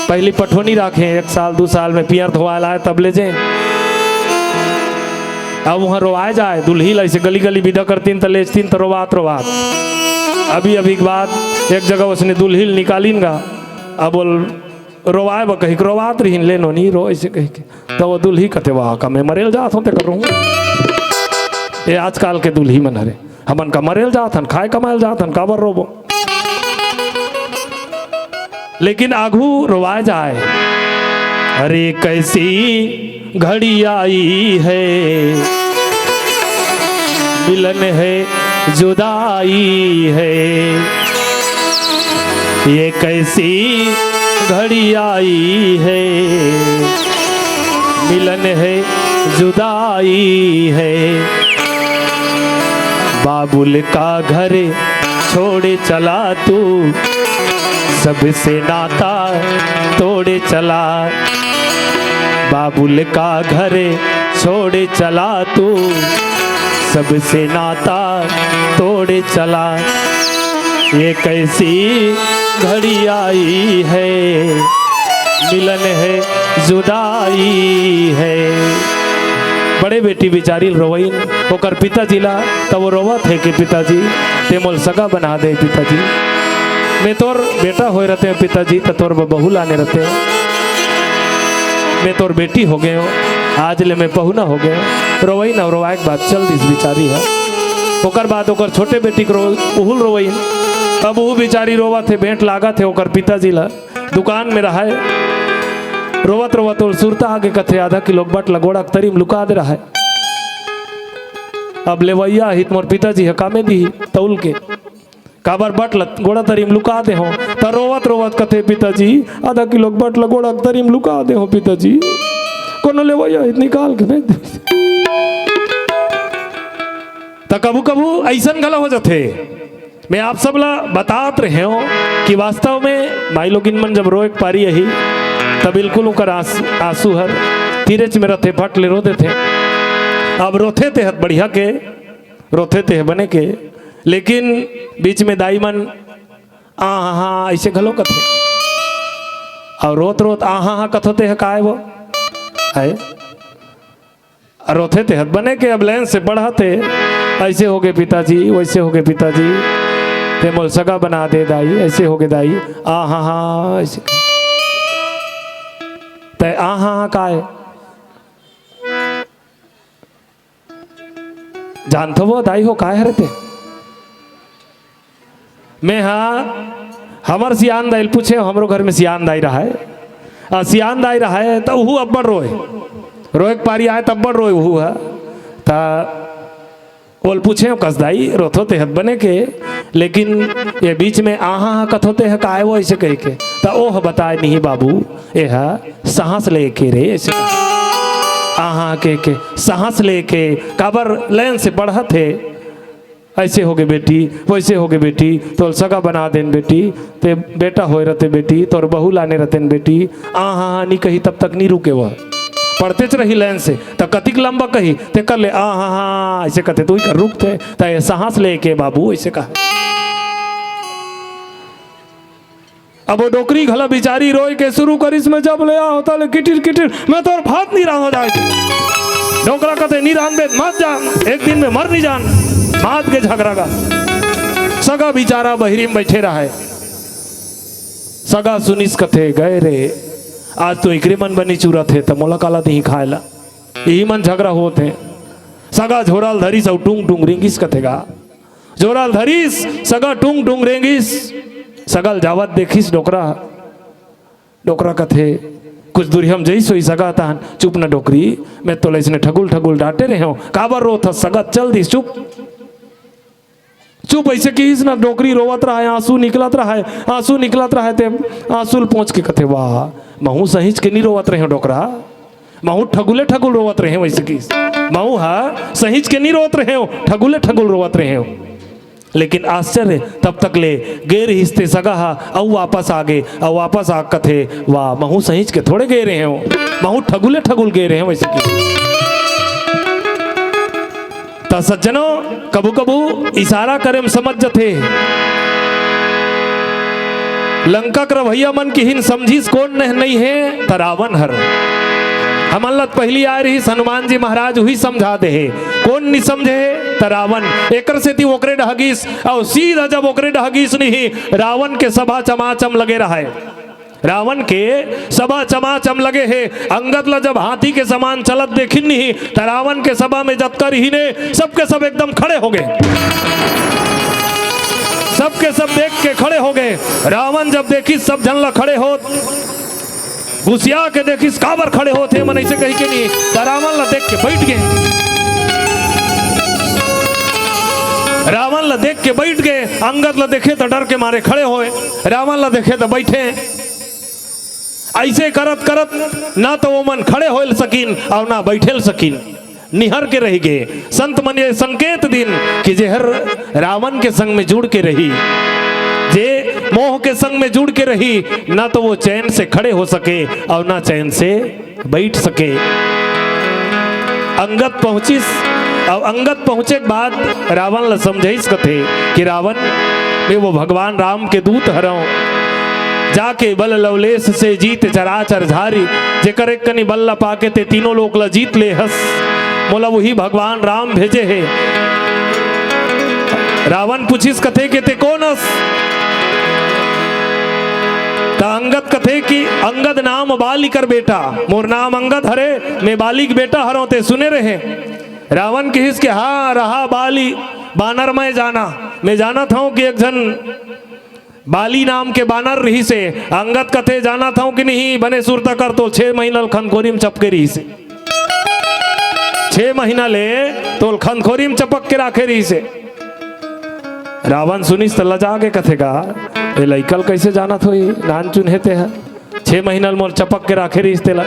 पहली पठोनी राखे, एक साल दू साल में पियर धोवाय लाय तब ले जे। अब वहाँ रोवाय जाय, दुल्ही ला ऐसे गली गली विदा करतीन त लेजतीन त रोवात रोवात। अभी अभी के बात एक जगह उसने दुल्ही ल निकालिन गा, अब बोल रोवाय बर कहिके रोवात रहिन, "ले नोनी रो," ऐसे कहिके। त वो दुल्ही कथे, "वाह, का मैं मरेल जात हों तेकर रोहूं?" ये आजकल के दुल्ही मन हरे, "हमन का मरेल जात हन, खाय कमायल जात हन, काबर रोबो?" लेकिन आघू रोवाय जाय, "अरे कैसी घड़ी आई है, मिलन है जुदाई है।" ये कैसी घड़ी आई है, मिलन है जुदाई है। बाबुल का घर छोड़े चला तू, सबसे नाता तोड़े चला। बाबुल का घर छोड़े चला तू, सबसे नाता तोड़े चला। ये कैसी घड़ी आई है, मिलन है जुदाई है। बड़े बेटी बिचारी रोवइन, ओकर पिताजी ला, त वो रोवत हे कि पिताजी, ते मोल सगा बना दे पिताजी। मैं तोर बेटा होय रहते पिताजी, त तोर ब-, बहू लाने रहते। मैं तोर बेटी हो गए हो, आज ले मैं पहुना हो गए हो। रोवइन अउ रोवाय के बाद चल दिस बिचारी ह। ओकर बाद ओकर छोटे बेटी के रो-, उहुल रोवइन। अब वो बिचारी रोवत हे, भेंट लागत हे ओकर पिताजी ला। दुकान में रहय, रोवत रोवत ओल सुरता आगे कथे, आधा किलो बट ल गोड़ा के तरी में लुका दे रहय। अब लेवइया ही त मोर पिताजी ह कामे दी तौल के, काबर बट ल गोड़ा तरी में लुका दे हो। त रोवत रोवत कथे, "पिताजी, आधा किलो बट ल गोड़ा के तरी में लुका दे हो पिताजी, कोनो लेवइया ही त निकाल के भेज दे।" त कभू कभू अइसन घलो हो जाथे। मैं आप सब ला बतात रहे हो कि वास्तव में माई लोगिन मन जब रोए के पारी अही, तब बिल्कुल ओकर आंस-, आंसू हर तीरेच में रथे, फट ले रो देथे। अब रोथे ते हत बढ़िया के, रोथे ते ह बने के, लेकिन बीच में दाई मन आ हा हा ऐसे घलो कथे, अउ रोत रोत आ हा हा कथो ते ह काय वो है। अउ रोथे ते हत बने के अब लाइन से बढ़ाते, "ऐसे हो गए पिताजी, वैसे हो गए पिताजी, ते मोल सगा बना दे दाई, ऐसे हो गए दाई, आ हा हा।" ऐसे ते आ हा हा काय? जानथो वो दाई हो काय हरे ते? मैं हा हमर सियान दाई ल पूछे, हमरो घर में सियान दाई रहय। आ सियान दाई रहय, त उहू अब्बड़ रोय। रोय के पारी आय, त अब्बड़ रोय उहू ह। त ओल पूछे, "कस दाई, रोथो ते हत बने के, लेकिन ये बीच में आहा हा कथो ते ह काय वो ऐसे कह के, त ओह बताय नहीं बाबू, ये ह सांस लेके रे ऐसे कहा। आहा के, के सांस लेके काबर लाइन से पढ़त हे। ऐसे होगे बेटी, वैसे होगे बेटी, तोर सगा बना देन बेटी, ते बेटा होय रहते बेटी, तोर बहू लाने रहते बेटी, आ हा हा नी कही तब तक नी रुके वह। पढ़तेच रही लाइन से, त कतिक लंबा कही, ते कर ले, आ हा हा, ऐसे कहते तू ही कर रुकते, त ये सांस लेके बाबू, ऐसे कहा। अब वो डोकरी घला बिचारी रोय के शुरू करिस, मैं जब ले आ होता ले किटिर किटिर, मैं तोर भात नी रांधो जाय। डोकरा कथे नी रांधबे मत जान, एक दिन में मर नी जान। मात के झगरा गा। सगा बिचारा बहिरी में बैठे रहे। सगा सुनिस कथे, गए रे, आज तो इकरे मन बनी चूरत हे, त मोला काला दिही खाए ला। यही मन झगरा होत हे। सगा झोरा ल धरिस अउ टूंग टूंग रेंगिस कथे गा। झोरा ल धरिस, सगा टूंग टूंग रेंगिस। सगा ल जावत देखिस डोकरा। डोकरा कथे, कुछ दूरी हम जइस होई सगा तहन, चुप न डोकरी, मैं तोला इसने ठगुल ठगुल डांटे रहे हो, काबर रोत हस सगा, चल दिस, चुप। चुप ऐसे किहिस न, डोकरी रोवत रहे, आंसू निकलत रहे, आंसू निकलत रहे, ते आंसू ल पोंछ के कथे, वाह, महू सहिंच के नी रोवत रहे हो डोकरा, महू ठगुले ठगुल रोवत रहे हो, ऐसे किहिस। महू हा सहिंच के नी रोवत रहे हो, ठगुले ठगुल रोवत रहे हो। लेकिन आश्चर्य, तब तक ले गे रहिस ते सगा हा, अउ वापस आ गे, अउ वापस आ कथे, वाह, महू सहिंच के थोड़े गे रहे हो, महू ठगुले ठगुल गे रहे हो, ऐसे किहिस। त सज्जनों, कभू-कभू इशारा करे म समझ जथे। लंका के रवैया मन किहिन समझिस कोन नह-, नइ हे, त रावण हर। हमन ल त पहिली आय रहिस, हनुमान जी महाराज उही समझा दे हे। कोन नि समझे हे? त रावण। एकर सेती ओकरे डह गिस, अउ सीधा जब ओकरे डह गिस नहीं, रावण के सभा चमाचम लगे रहय। रावण के सभा चमाचम लगे हे। अंगद ल जब हाथी के समान चलत देखिन नहीं, त रावण के सभा में जतका रिहिन हे, सबके सब एकदम खड़े हो गे। सबके सब देख के खड़े हो गे। रावण जब देखिस सब झन ल खड़े होत, गुसिया के देखिस, काबर खड़े होत हे मन, ऐसे कहि के नहीं, त रावण ल देख के बैठ गे। रावण ल देख के बैठ गे। अंगद ल देखे त डर के मारे खड़े होय, रावण ल देखे त बैठे। ऐसे करत करत ना तो वो मन खड़े होल सकिन अउ ना बैठेल सकिन। निहर के रहि गे। संत मन ये संकेत दिन कि जेहर रावण के संग में जुड़ के रही, जे मोह के संग में जुड़ के रही, ना तो वो चैन से खड़े हो सके अउ ना चैन से बैठ सके। अंगद पहुंचिस, अउ अंगद पहुंचे के बाद रावण ल समझाइस कथे कि रावण, मैं वो भगवान राम के दूत हरंव, जाके बल लवलेश से जीत चराचर झारी, जेकर एक कनी बल ल पाके ते तीनों लोक ल जीत ले हस, मोला वही भगवान राम भेजे हे। रावण पूछिस कथे के ते कोन हस? त अंगद कथे कि अंगद नाम बाली कर बेटा, मोर नाम अंगद हरे, मैं बाली के बेटा हरंव, ते सुने रहे। रावण किहिस के हाँ रहा बाली, बानर मैं जाना, मैं जानत हंव कि एक झन बाली नाम के बानर रहिस हे। अंगद कथे, जानत हंव कि नहीं, बने सुरता कर, तो छह महीना ल खनखोरी म चपके रहिस हे। छह महीना ले तोल खनखोरी म चपक के राखे रहिस हे। रावण सुनिस त लजा गे, कथे गा, ए लइका ल कइसे जानत होही, नानचुन हे ते ह। छह महीना ल मोर चपक के राखे रहिस तेला।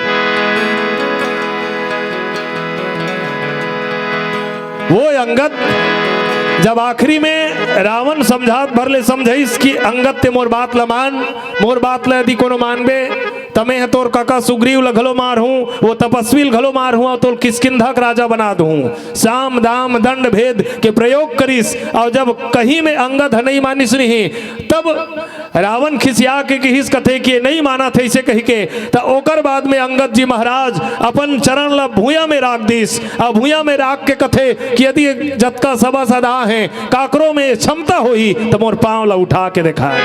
वो अंगद जब आखिरी में रावण समझात भर ले समझाइस कि अंगद ते मोर बात ल मान, मोर बात ल यदि कोनो मानबे त मैं ह तोर कका सुग्रीव ल घलो मारहूं, वो तपस्वी ल घलो मारहूं अउ तोल किष्किंधा के राजा बना दूहूं। साम दाम दंड भेद के प्रयोग करिस अउ जब कहीं में अंगद ह नहीं मानिस नहीं, तब रावण खिसिया के किहिस कथे कि ये नहीं मानत हे इसे कहि के, त ओकर बाद में अंगद जी महाराज अपन चरण ल भुइयां में राख दिस। अउ भुइयां में राख के कथे कि यदि जतका सभासद आ हे, काकरो में क्षमता होही, त मोर पांव ल उठा के देखाए।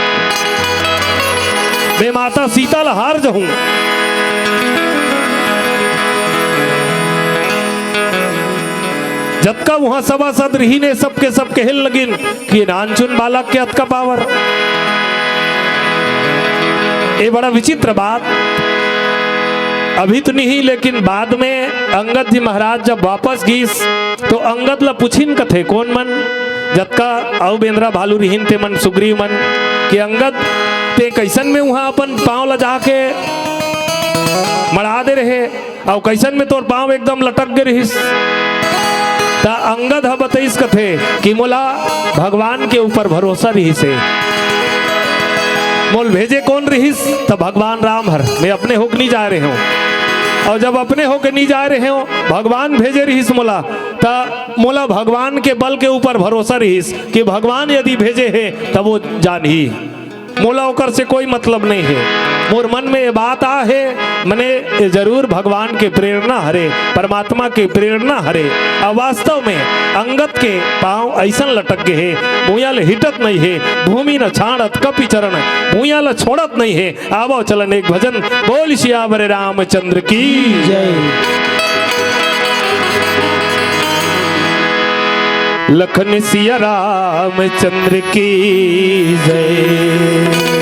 मैं माता सीता ल हार जहूं। जतका उहां सभासद रिहिन हे, सबके सब कहे लगिन कि नानचुन बालक के अतका पावर। ए बड़ा विचित्र बात। अभी तो नहीं, लेकिन बाद में अंगद जी महाराज जब वापस गिस, तो अंगद ल पुछिन कथे, कोन मन? जतका अउ बेंदरा भालू रिहिन ते मन सुग्रीव मन के, "अंगद, ते कइसन में उहाँ अपन पाँव ल जाके मड़ा दे रहे, अउ कइसन में तोर पाँव एकदम लटक गे रिहिस?" त अंगद ह बतइस कथे कि मोला भगवान के ऊपर भरोसा रिहिस हे। मोल भेजे कोन रिहिस? त भगवान राम हर। मैं अपने होके नी जाय रहे हूँ। अउ जब अपने होके नी जाय रहे हूँ, भगवान भेजे रिहिस मोला, त मोला भगवान के बल के ऊपर भरोसा रिहिस कि भगवान यदि भेजे हे, त वो जानही। मोला ओकर से कोई मतलब नहीं हे। मोर मन में ये बात आ हे, मने ये जरूर भगवान के प्रेरणा हरे, परमात्मा के प्रेरणा हरे। अउ वास्तव में अंगद के पाँव अइसन लटक गे हे, भुइयां ले हिटत नहीं हे, भूमि न छाड़त कपि चरण, भुइयां ल छोड़त नहीं हे। आवव चलन एक भजन। बोल सियावर रामचंद्र की जय। लखन सिया रामचंद्र की जय।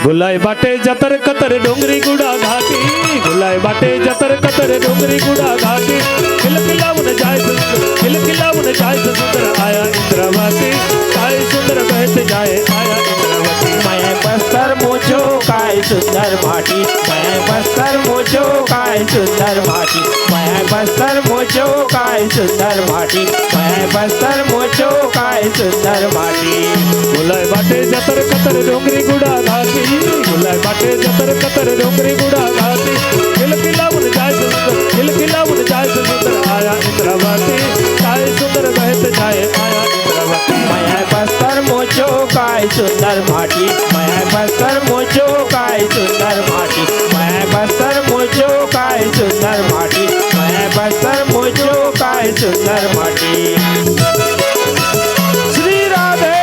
भुलाय बाटे जतर कतर डोंगरी गुड़ा घाटी, भुलाय बाटे जतर कतर डोंगरी गुड़ा घाटी। खिलखिलावन जाय सुंदर, खिलखिलावन जाय सुंदर, आया इंद्रावती। काय सुंदर बहत जाय, आया इंद्रावती। मैं बस्तर मोचो काय सुंदर माटी, मैं बस्तर मोचो काय सुंदर माटी, मैं बस्तर मोचो काय सुंदर माटी, मैं बस्तर मोचो काय सुंदर माटी। भुलाय बाटे जतर कतर डोंगरी गुड़ा घाटी, भुलाय बाटे जतर कतर डोंगरी गुड़ा घाटी। खिलखिलावन जाय सुंदर, खिलखिलावन जाय सुंदर, आया इंद्रावती। काय सुंदर बहत जाय, आया इंद्रावती। मैं बस्तर मोचो काय सुंदर माटी, मैं बस्तर मोचो काय सुंदर माटी, मैं बस्तर मोचो काय सुंदर माटी, मैं बस्तर मोचो काय सुंदर माटी। श्री राधे।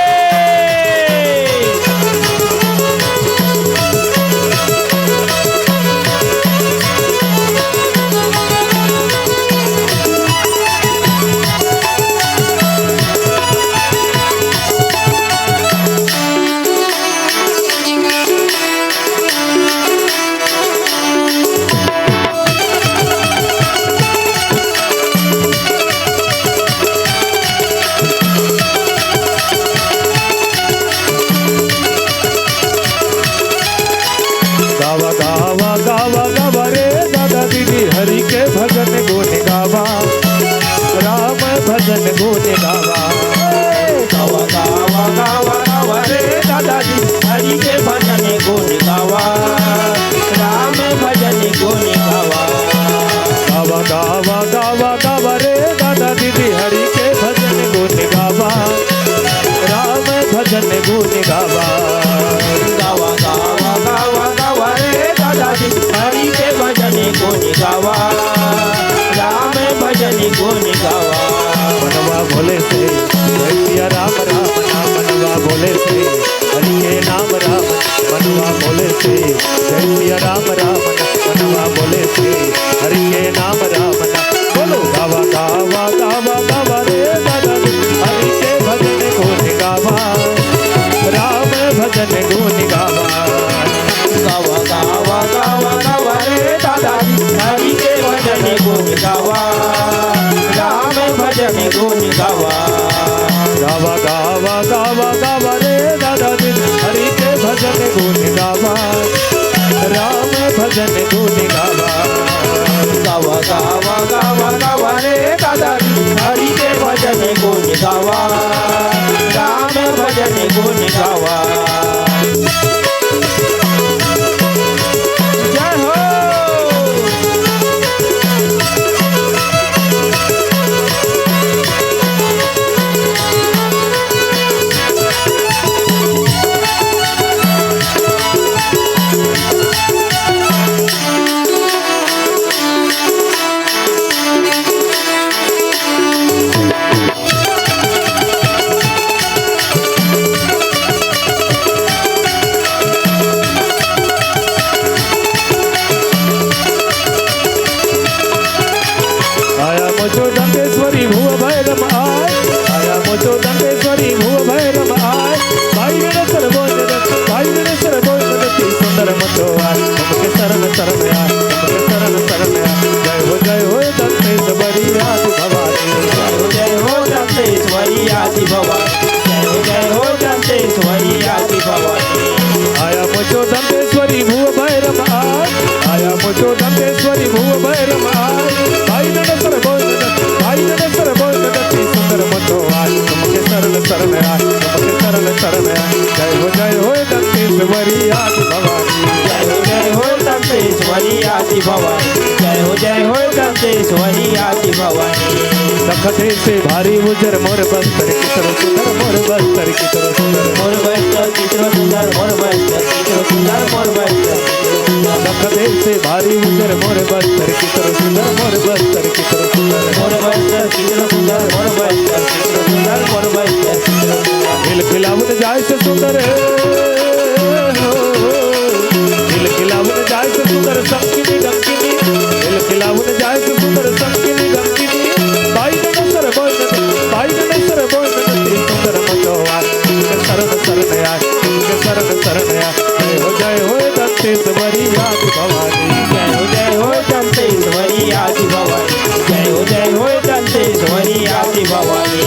गावा, गावा, गावा, गावा रे दादा दीदी, हरि के भजन गुण गावा, राम भजन गुण गावा। गावा, गावा, गावा, गावा रे दादा दीदी, हरि के भजन गुण गावा, राम भजन गुण गावा। गावा, गावा, गावा, गावा रे दादा दीदी, हरि के भजन गुण गावा, राम भजन गुण गावा। गावा, गावा, गावा, गावा रे दादा जी, हरि के भजन गुण गावा, राम भजन गुण गावा। मनवा भोले से जय सिया राम राम ना, मनवा भोले से हरि के नाम राम ना, मनवा भोले से जय सिया राम राम ना, मनवा भोले से हरि के नाम राम ना। बोलो गावा, गावा, गावा, गावा रे दादा जी, हरि के भजन गुण गावा, राम भजन गुण गावा। गावा, गावा, गावा, गावा रे दादा जी, हरि के भजन गुण गावा, राम भजन गुण गावा। गावा, गावा, गावा, गावा रे दादा जी, हरि के भजन गुण गावा, राम भजन गुण गावा। गावा, गावा, गावा, गावा रे दादा जी, हरि के भजन गुण गावा, राम भजन गुण गावा। जय हो। आया मोचो दंतेश्वरी भुव भैरम आय, आया मोचो दंतेश्वरी भुव भैरम आय। भाई रणेश्वर बोल दे, भाई रणेश्वर बोल दे, सुंदर मचो आय, हमके शरण शरण आय, हमके शरण शरण आय। जय हो, जय हो, दंतेश्वर। आदि भवानी। जय हो, जय हो दंतेश्वरी आदि भवानी। आया मुझको दंतेश्वरी भुव भैरम आज, आया मुझको दंतेश्वरी भुव भैरम आज। भाई नंद सर बोल, भाई नंद सर बोल, दंती सुंदर मुझको आज, तुमके शरण शरण आए, तुमके शरण शरण आए। जय हो, जय हो दंतेश्वरी आदि भवानी। जय हो, जय हो दंतेश्वरी आदि भवानी। जय हो, जय हो दंतेश्वरी आदि भवानी। दखते से भारी उजर मोर बस्तर की तरह सुंदर, मोर बस्तर की तरह सुंदर। मोर बस्तर की तरह सुंदर, मोर बस्तर की तरह सुंदर, मोर बस्तर की तरह सुंदर। दखते से भारी उजर मोर बस्तर की तरह सुंदर, मोर बस्तर की तरह सुंदर। मोर बस्तर की तरह सुंदर, मोर बस्तर की तरह सुंदर, मोर बस्तर की तरह सुंदर। खिलखिलावन जाए से सुंदर है। खिलखिलावन जाय से सुंदर संकिनी डंकिनी, खिलखिलावन जाय से सुंदर संकिनी डंकिनी। बाई नंद सर बोल, बाई नंद सर बोल, सुंदर मचोवार, शरण शरण आय, शरण शरण आय। जय हो, जय हो दंतेश्वरी आदि भवानी। जय हो, जय हो दंतेश्वरी आदि भवानी। जय हो, जय हो दंतेश्वरी आदि भवानी।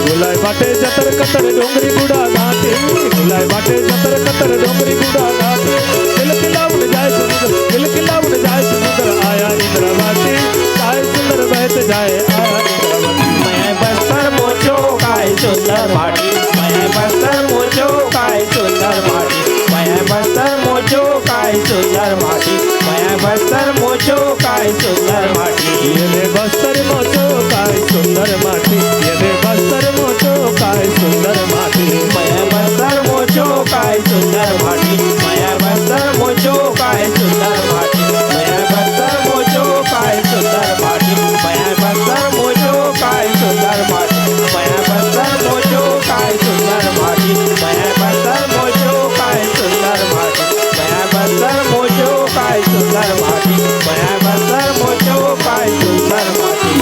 गुलाय बाटे जतर कतर डोंगरी गुड़ा घाटे, गुलाय बाटे जतर कतर डोंगरी गुड़ा घाटे। खिलखिलावन जाय सुंदर, खिलखिलावन जाय सुंदर, आया इंद्रावती, काय सुंदर बहत जाय, आया इंद्रावती। मैं बस्तर मोचो काय सुंदर माटी, मैं बस्तर मोचो काय सुंदर माटी, मैं बस्तर मोचो काय सुंदर माटी, मैं बस्तर मोचो काय सुंदर माटी। ये दे बस्तर मोचो काय सुंदर माटी, ये दे बस्तर मोचो काय सुंदर माटी। मैं बस्तर मोचो काय सुंदर माटी, मैं बस्तर मोचो काय सुंदर माटी, मैं बस्तर मोचो काय सुंदर माटी, मैं बस्तर मोचो काय सुंदर माटी, मैं बस्तर मोचो काय सुंदर माटी, मैं बस्तर मोचो काय सुंदर माटी। मैं बस्तर मोचो काय सुंदर माटी, मैं बस्तर मोचो काय सुंदर माटी।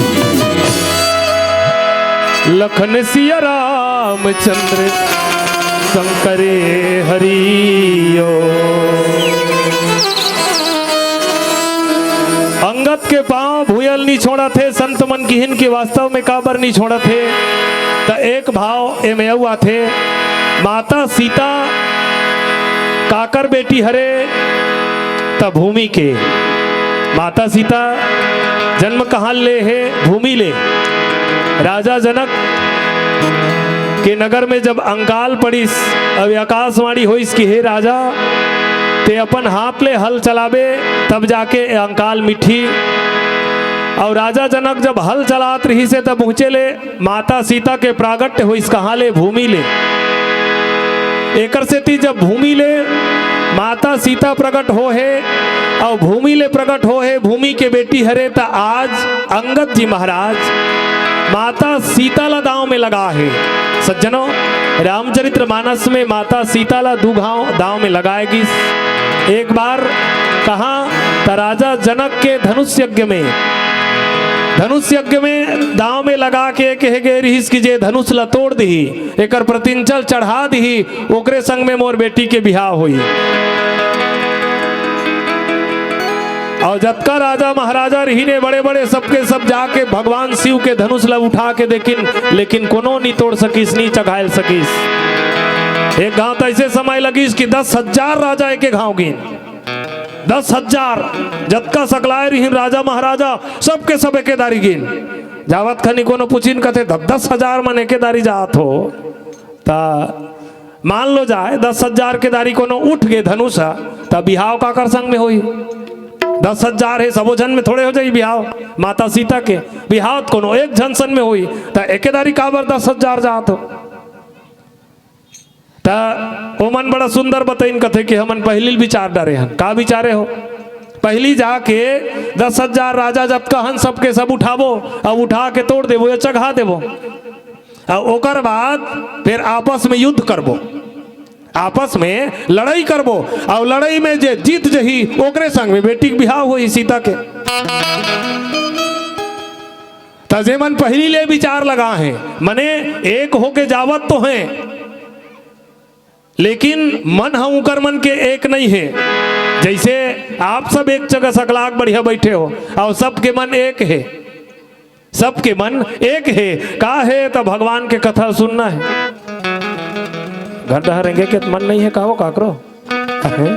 लखन सिया रामचंद्र शंकरे हरियो। अंगद के पांव भूयल नी छोड़त हे, संत मन किहिन के वास्तव में काबर नी छोड़त हे, त एक भाव एमे अउ आथे। माता सीता काकर बेटी हरे? त भूमि के। माता सीता जन्म कहाँ ले हे? भूमि ले। राजा जनक के नगर में जब अंकाल पड़िस, अब आकाशवाणी होइस कि हे राजा, ते अपन हाथ ले हल चलाबे, तब जाके ए अंकाल मिटही। अउ राजा जनक जब हल चलात रहिस हे, तब पहुँचे ले माता सीता के प्रागट्य होइस कहाँ ले? भूमि ले। एकर सेती जब भूमि ले माता सीता प्रगट हो हे अउ भूमि ले प्रगट हो हे, भूमि के बेटी हरे, त आज अंगद जी महाराज माता सीता ला दांव में लगा हे। सज्जनों, रामचरित्र मानस में माता सीता ला दू घांव दांव में लगाए गिस। एक बार कहाँ, त राजा जनक के धनुष यज्ञ में, धनुष यज्ञ में दांव में लगा के कहे गए रहिस कि जे धनुष ला तोड़ दिही, एकर प्रतिंचल चढ़ा दिही, ओकरे संग में मोर बेटी के बिहाव होई। अउ जतका राजा महाराजा रहिन हे बड़े बड़े, सबके सब जाके भगवान शिव के धनुष ला उठा के देखिन, लेकिन कोनो नी तोड़ सकिस, नी चघायल सकिस। एक घांव त ऐसे समय लगिस कि दस हजार राजा एके घांव गिन। दस हजार जतका सकलाय रहिन राजा महाराजा, सबके सब एके दारी गिन। जावत खनी कोनो पुछिन, कथे, "दस दस हजार मन एके दारी जात हो, त मान लो जाए दस हजार के दारी कोनो उठ गे धनुष ह, त बिहाव काकर संग में होही? दस हजार हे, सबो झन में थोड़े हो जाही बिहाव। माता सीता के बिहाव त कोनो एक झन संग में होही, त एके दारी काबर दस हजार जात हो?" त ओमन बड़ा सुंदर बतइन, कथे कि हमन पहिली विचार डारे हन। का विचारे हो? पहिली जाके दस हजार राजा जतका हन, सबके सब उठाबो, अउ उठा के तोड़ देबो या चघा देबो, अउ ओकर बाद फिर आपस में युद्ध करबो, आपस में लड़ाई करबो, अउ लड़ाई में जे जीत जही, ओकरे संग में बेटी के बिहाव होही सीता के। त जेमन पहिली ले विचार लगा हे, मने एक होके जावत तो हे, लेकिन मन ह उकर मन के एक नहीं हे। जैसे आप सब एक जगह सकलाक बढ़िया बैठे हो अउ सबके मन एक हे, सबके मन एक हे। का हे? त भगवान के कथा सुनना हे। घर डहर रेंगे के मन नहीं हे का वो काकरो? अहे,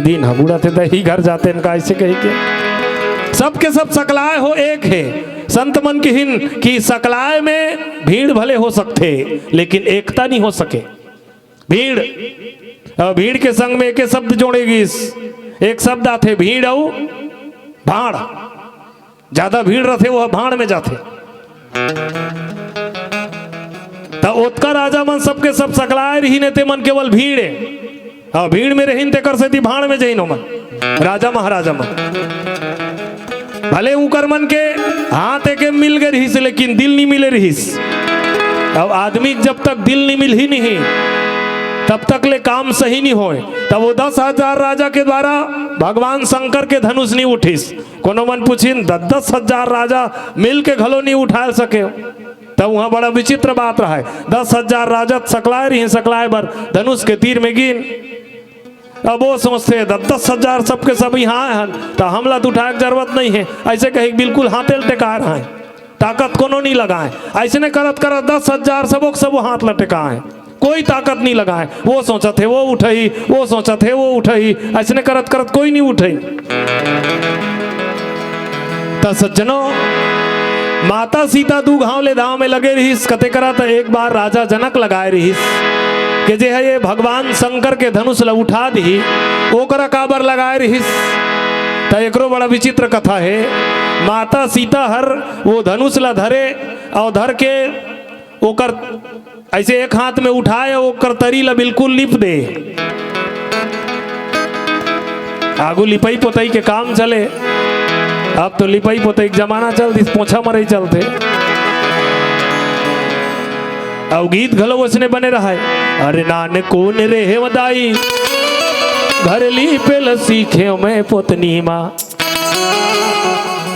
दिन ह बुढ़त हे, दही घर जाते न का, ऐसे कही के। सबके सब सकलाय हो एक हे। संत मन किहिन कि सकलाय में भीड़ भले हो सकथे, लेकिन एकता नहीं हो सके। भीड़, अ, भीड़ के संग में एके शब्द जोड़े गिस। एक शब्द आथे भीड़ अउ भाड़। ज्यादा भीड़ रथे, वो भाड़ में जाथे। त ओतका राजा मन सबके सब सकलाय रहिन, ते मन केवल भीड़ हे। हाँ, भीड़ में रहिन, तेकर सेती भाड़ में जइन ओमन, राजा महाराजा मन। भले उकर मन के हाथ एके मिल गे रहिस, लेकिन दिल नहीं मिले रहिस। अब आदमी जब तक दिल नहीं मिलही नहीं, तब तक ले काम सही नहीं होय। तब वो दस हजार राजा के द्वारा भगवान शंकर के धनुष नहीं उठिस। कोनो मन पूछिन, "दस दस हजार राजा मिल के घलो नहीं उठा सके?" तब वहाँ बड़ा विचित्र बात रहा हे। दस हजार राजा सकलाय रहिन, सकलाय बर धनुष के तीर में गिन। अब वो सोचथे, "दस दस हजार सबके सब यहाँ आए हन, त हमला तो उठाए के जरूरत नहीं हे।" ऐसे कही बिल्कुल हाथे ल टेकाय रहा हे, ताकत कोनो नहीं लगाए। ऐसने करत करत दस हजार सबो के सबो हाथ ल टेकाए, कोई ताकत नहीं लगाए। वो सोचत हे वो उठही, वो सोचत हे वो उठही, ऐसने करत करत कोई नहीं उठही। त सज्जनों, माता सीता दू घांव ले दांव में लगे रहिस। कते करा त एक बार राजा जनक लगाए रहिस के जे हे ये भगवान शंकर के धनुष ल उठा दिही, ओकरा काबर लगाए रहिस। त एकरो बड़ा विचित्र कथा हे। माता सीता हर वो धनुष ल धरे अउ धर के ओकर ऐसे एक हाथ में उठाए, ओकर तरी ला बिल्कुल लिप दे। आगू लिपई पोतई के काम चले। अब तो लिपई पोतई के जमाना चल दिस, पोछा मरई चलथे। अउ गीत घलो वसने बने रहा हे, "अरे नान कोन रेहेव दाई, घर लीपे ल सीखे मैं पोतनी मा।"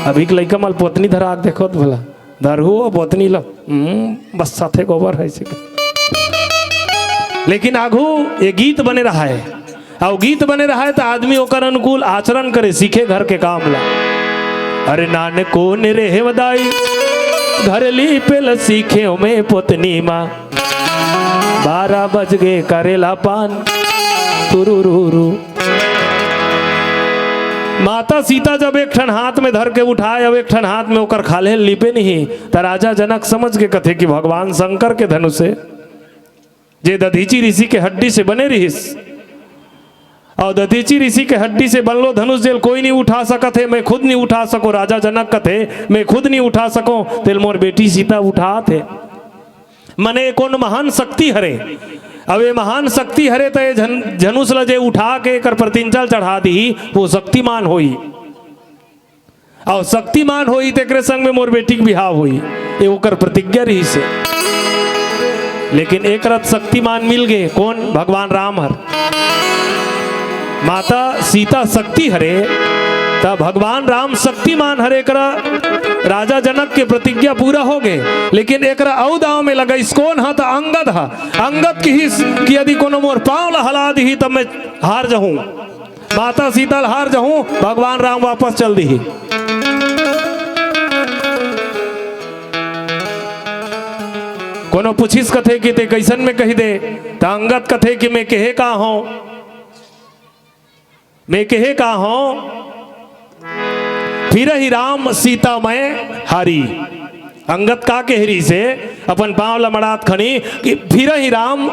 अभी के लइका मन ल पोतनी धरा के देखो त भला। धरहू ओ पोतनी ल, हम्म, बस साथे गोबर हे सिक। लेकिन आगू ये गीत बने रहा हे, अउ गीत बने रहा हे त आदमी ओकर अनुकूल आचरण करे, सीखे घर के काम ला। "अरे नान कोन रेहेव दाई, घर लीपे ल सीखे मैं पोतनी मा। बारह बज गे करेला पान, तुरुरुरु।" माता सीता जब एक ठन हाथ में धर के उठाए, अब एक ठन हाथ में ओकर खाल्हे लिपे नहीं, त राजा जनक समझ के कथे कि भगवान शंकर के धनुष हे, जे दधीचि ऋषि के हड्डी से बने रिहिस, अउ दधीचि ऋषि के हड्डी से बनलो धनुष जेल कोई नहीं उठा सकत हे, मैं खुद नहीं उठा सको। राजा जनक कथे, "मैं खुद नहीं उठा सको, तेल मोर बेटी सीता उठात हे।" मने कोन महान शक्ति हरे। अब ये महान शक्ति हरे त ये झन-, झनुस ल जे उठा के एकर प्रतिंचा ल चढ़ा दिही, वो शक्तिमान होई। अउ शक्तिमान होई तेकरे संग में मोर बेटी के बिहाव होई। ये ओकर प्रतिज्ञा रहिस हे। लेकिन एक रथ शक्तिमान मिल गे, कोन? भगवान राम हर। माता सीता शक्ति हरे, त भगवान राम शक्तिमान हरे, एकरा राजा जनक के प्रतिज्ञा पूरा हो गे, लेकिन एकरा अउ दांव में लगाइस। कोन ह? त अंगद ह। अंगद किहिस कि यदि कोनो मोर पांव ला हला दिही, तब मैं हार जहूं, माता सीता ला हार जहूं, भगवान राम वापस चल दिही। कोनो पूछिस कथे कि ते कइसन में कहि दे, त अंगद कथे कि मैं केहे का हंव, मैं केहे का हंव, फिरहि राम सीता मैं हारी। अंगद का केहे रिहिस हे, अपन पांव ल मड़ात खनी कि फिरहि राम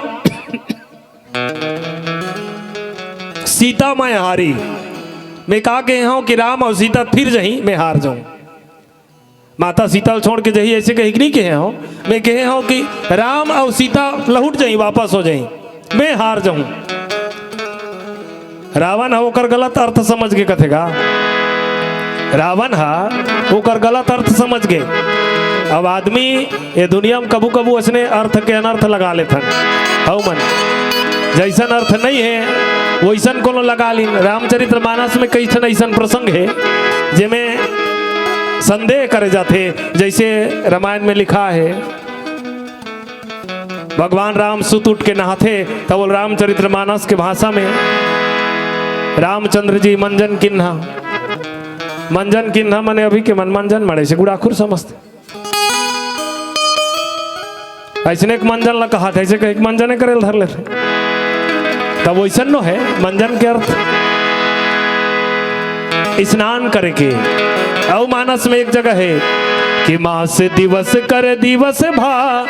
सीता मैं हारी। मैं का केहे हंव कि राम अउ सीता फिर जहीं, मैं हार जहूं। माता सीता ल छोड़ के जही, ऐसे कही कि नहीं केहे हंव। मैं केहे हंव कि राम अउ सीता लहुट जही, वापस हो जही, मैं हार जहूं। रावण ह ओकर गलत अर्थ समझ के कथे गा। रावण ह ओकर गलत अर्थ समझ गे। अब आदमी ये दुनिया में कभू कभू अइसने अर्थ के अनर्थ लगा लेथन। हव मन, जइसन अर्थ नहीं हे, वइसन कोनो लगा लीन। रामचरित्र मानस में कई ठन अइसन प्रसंग हे, जेमे संदेह करे जाथे, जइसे रामायण में लिखा हे, भगवान राम सुत उठ के नहाथे, तब वो रामचरित्र मानस के भाषा में रामचंद्र जी मंजन किन्हा, मंजन किन्हा मने अभी के मन मंजन मड़े से गुड़ाखुर समझते। अइसने एक मंजन ला कहाथे, अइसे कहिके मंजने करे ल धर लेथे। तब वइसन नो हे मंजन के अर्थ, स्नान करे के। अउ मानस में एक जगह हे कि मास दिवस कर दिवस भा,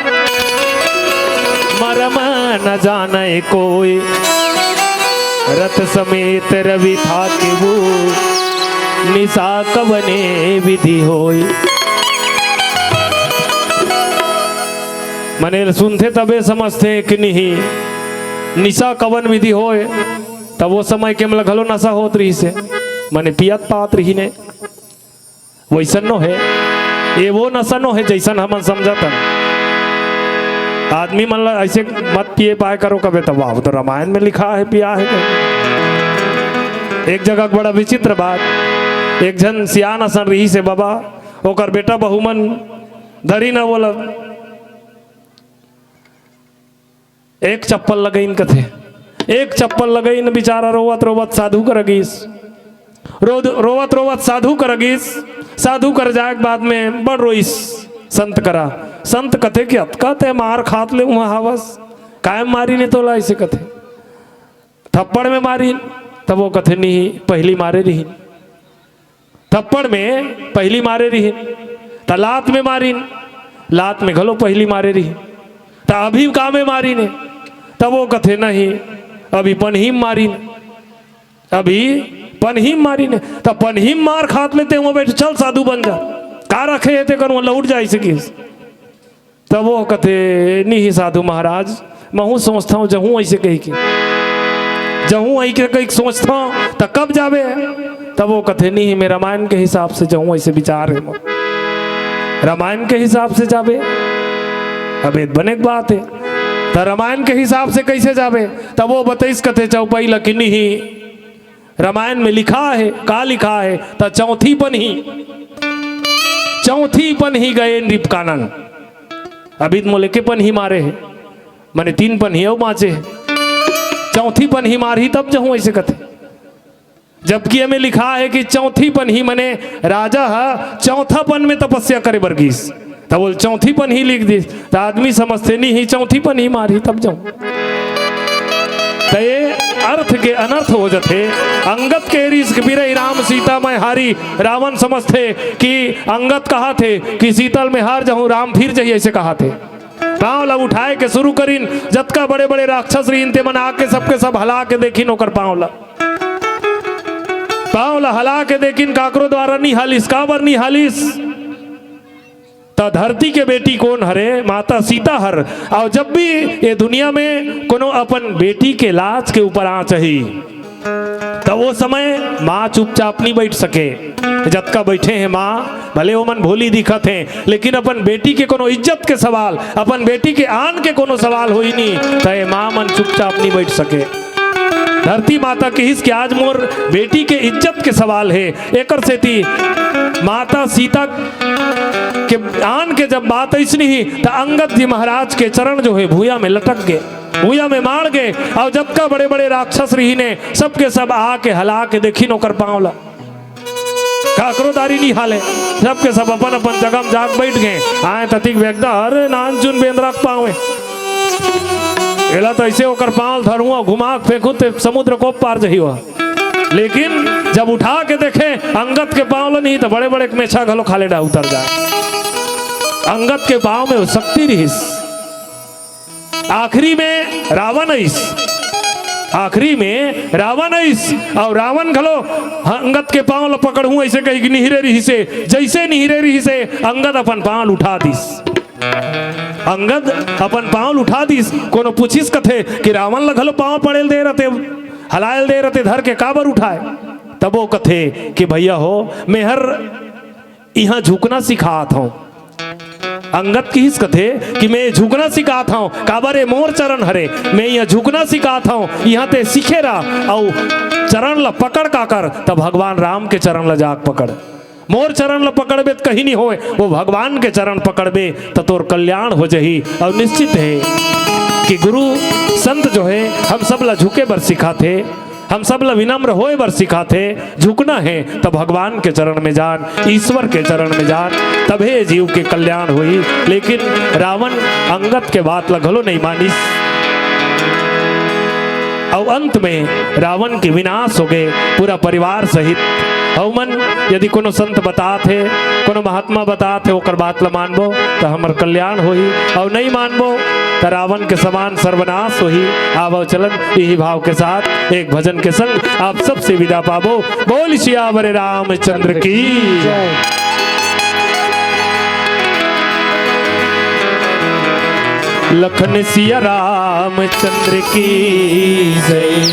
मरम न जाने कोई। रथ समेत रवि थाकेउ, निसा कवने विधि होय। मने सुनथे तभे समझथे कि निही निसा कवन विधि होय। तब वो समय के हमला घलो नसा होत रहिसे, मने पियत पात रहिने। वइसन नो हे, ये वो नसा नो हे जइसन हमन समझत हन। आदमी मन ला अइसे मत पिए पाए करो कबे, तब वो तो रामायण में लिखा हे, पिया हे कहिके। एक जगह के बड़ा विचित्र बात, एक झन सियान असन रहिसे बाबा, ओकर बेटा बहू मन धरी न बोला, एक चप्पल लगइन कथे, एक चप्पल लगइन, बिचारा रोवत रोवत साधु करा गिस। रो-, रोवत रोवत साधु करा गिस। साधु कर जाए के बाद में बड़ रोइस संत करा। संत कथे कि अतका ते मार खात ले उहाँ हावस, कायम मारिन हे तोला, अइसे कथे। थप्पड़ में मारिन, तब वो कथे निही, पहिली मारे रहिन। थप्पड़ में पहिली मारे रहिन, त लात में मारिन, लात में घलो पहिली मारे रहिन, त अभी का में मारिन हे? तब वो कथे नहीं, अभी पनही में मारिन, अभी पनही में मारिन हे। त पनही में मार खात में ते उहाँ बइठ, चल साधु बन जा, का रखे हे ते कर, वो लौट जाए सकिस। तब वो कथे, "निही साधु महाराज, महूँ सोचथँव जहूँ अइसे कहिके, जहूँ अइसे कहिके सोचथँव, त कब जाबे?" तब वो कथे, "निही में रामायण के हिसाब से जहूँ, अइसे विचार हे मोर।" रामायण के हिसाब से जाबे? अबे बने के बात हे, त रामायण के हिसाब से कइसे जाबे? तब वो बतइस कथे चौपाई ल कि निही रामायण में लिखा हे, का लिखा हे? त चौथी पनही, चौथी पनही गए नृप कानन। अभी त मोला एके पनही मारे हे, मने तीन पनही अउ बाँचे हे। चौथी पनही मारही तब जहूँ, अइसे कथे। जबकि एमे लिखा हे कि चौथी पनही मने राजा ह चौथा पन में तपस्या करे बर गिस। त बोल चौथी पनही लिख दिस, त आदमी समझथे निही चौथी पनही मारही तब जहूँ। त ये अर्थ के अनर्थ हो जथे। अंगद के रिस के बिरही राम सीता मैं हारी, रावण समझथे कि अंगद कहाथे कि सीता ल मैं हार जहूँ, राम फिर जही, अइसे कहाथे। पाँव ला उठाए के शुरू करिन, जतका बड़े-बड़े राक्षस रहिन, ते मन आके सबके सब हला के देखिन ओकर पाँव ला। पाँव ला हला के देखिन, काकरो द्वारा नी हालिस। काबर नी हालिस? त धरती के बेटी कोन हरे? माता सीता हर। अउ जब भी ये दुनिया में कोनो अपन बेटी के लाज के ऊपर आँच आही, त वो समय माँ चुपचाप नी बइठ सके। जतका बइठे हे माँ, भले ओमन भोली दिखत हे, लेकिन अपन बेटी के कोनो इज्जत के सवाल, अपन बेटी के आन के कोनो सवाल होही नी, त ये माँ मन चुपचाप नी बइठ सके। धरती माता किहिस कि आज मोर बेटी के इज्जत के सवाल हे, एकर सेती माता सीता के आन के जब बात अइसने ही, त अंगद जी महाराज के चरण जो हे भुइयाँ में लटक गे, भुइयाँ में माड़ गे। अउ जतका बड़े-बड़े राक्षस रहिन हे, सबके सब आके हला के देखिन ओकर पाँव ला। काकरो दारी नी हाले, सबके सब अपन-अपन जगह में जाके बइठ गे। आए ततिक बेगदा, अरे नानचुन बेंदरा के पाँव हे, एला त अइसे ओकर पाँव ल धरहूँ अउ घुमा के फेंकहूँ ते समुद्र के ओ पार जही ओ। लेकिन जब उठा के देखे अंगद के पाँव ल, नहीं त बड़े-बड़े के मेछा घलो खाल्हे डहर उतर जाए। अंगद के पाँव में वो शक्ति रिहिस। आखिरी में रावण अइस, आखिरी में रावण अइस, अउ रावण घलो अंगद के पाँव ल पकड़हूँ अइसे कहिके निहरे रिहिसे। जइसे निहरे रिहिसे, अंगद अपन पाँव ल उठा दिस। अंगद अपन पाँव ल उठा दिस। कोनो पूछिस कथे कि रावण ल घलो पाँव पड़े ल दे रहते, हलाए ल दे रहते, धर के काबर उठाए? तब वो कथे कि भइया हो, मैं हर इहाँ झुकना सिखात हँव। अंगद किहिस कथे कि मैं झुकना सिखात हँव, काबर ए मोर चरण हरे, मैं इहाँ झुकना सिखात हँव, इहाँ ते सीखे रह, अउ चरण ल पकड़ काकर, त भगवान राम के चरण ल जाके पकड़। मोर चरण ल पकड़बे त कहीं नहीं होय, वो भगवान के चरण पकड़बे त तोर कल्याण हो जही। अउ निश्चित हे कि गुरु संत जो हे हम सब ल झुके बर सिखाथे। हम सब ला विनम्र होए बर सिखाथे, झुकना हे त भगवान के चरण में जान, ईश्वर के चरण में जान, तभे जीव के कल्याण होही। लेकिन रावण अंगद के बात ला घलो नहीं मानिस। अउ अंत में रावण के विनाश हो गए, पूरा परिवार सहित। हमन यदि कोनो संत बतात हे, कोनो महात्मा बतात हे, ओकर बात ला मानबो त हमर कल्याण होही, अउ नहीं मानबो त रावण के समान सर्वनाश होही। आवो चलन इही भाव के साथ एक भजन के संग आप सबसे विदा पाबो। बोल सियावर रामचंद्र की। जय। लखन सिया रामचंद्र की जय।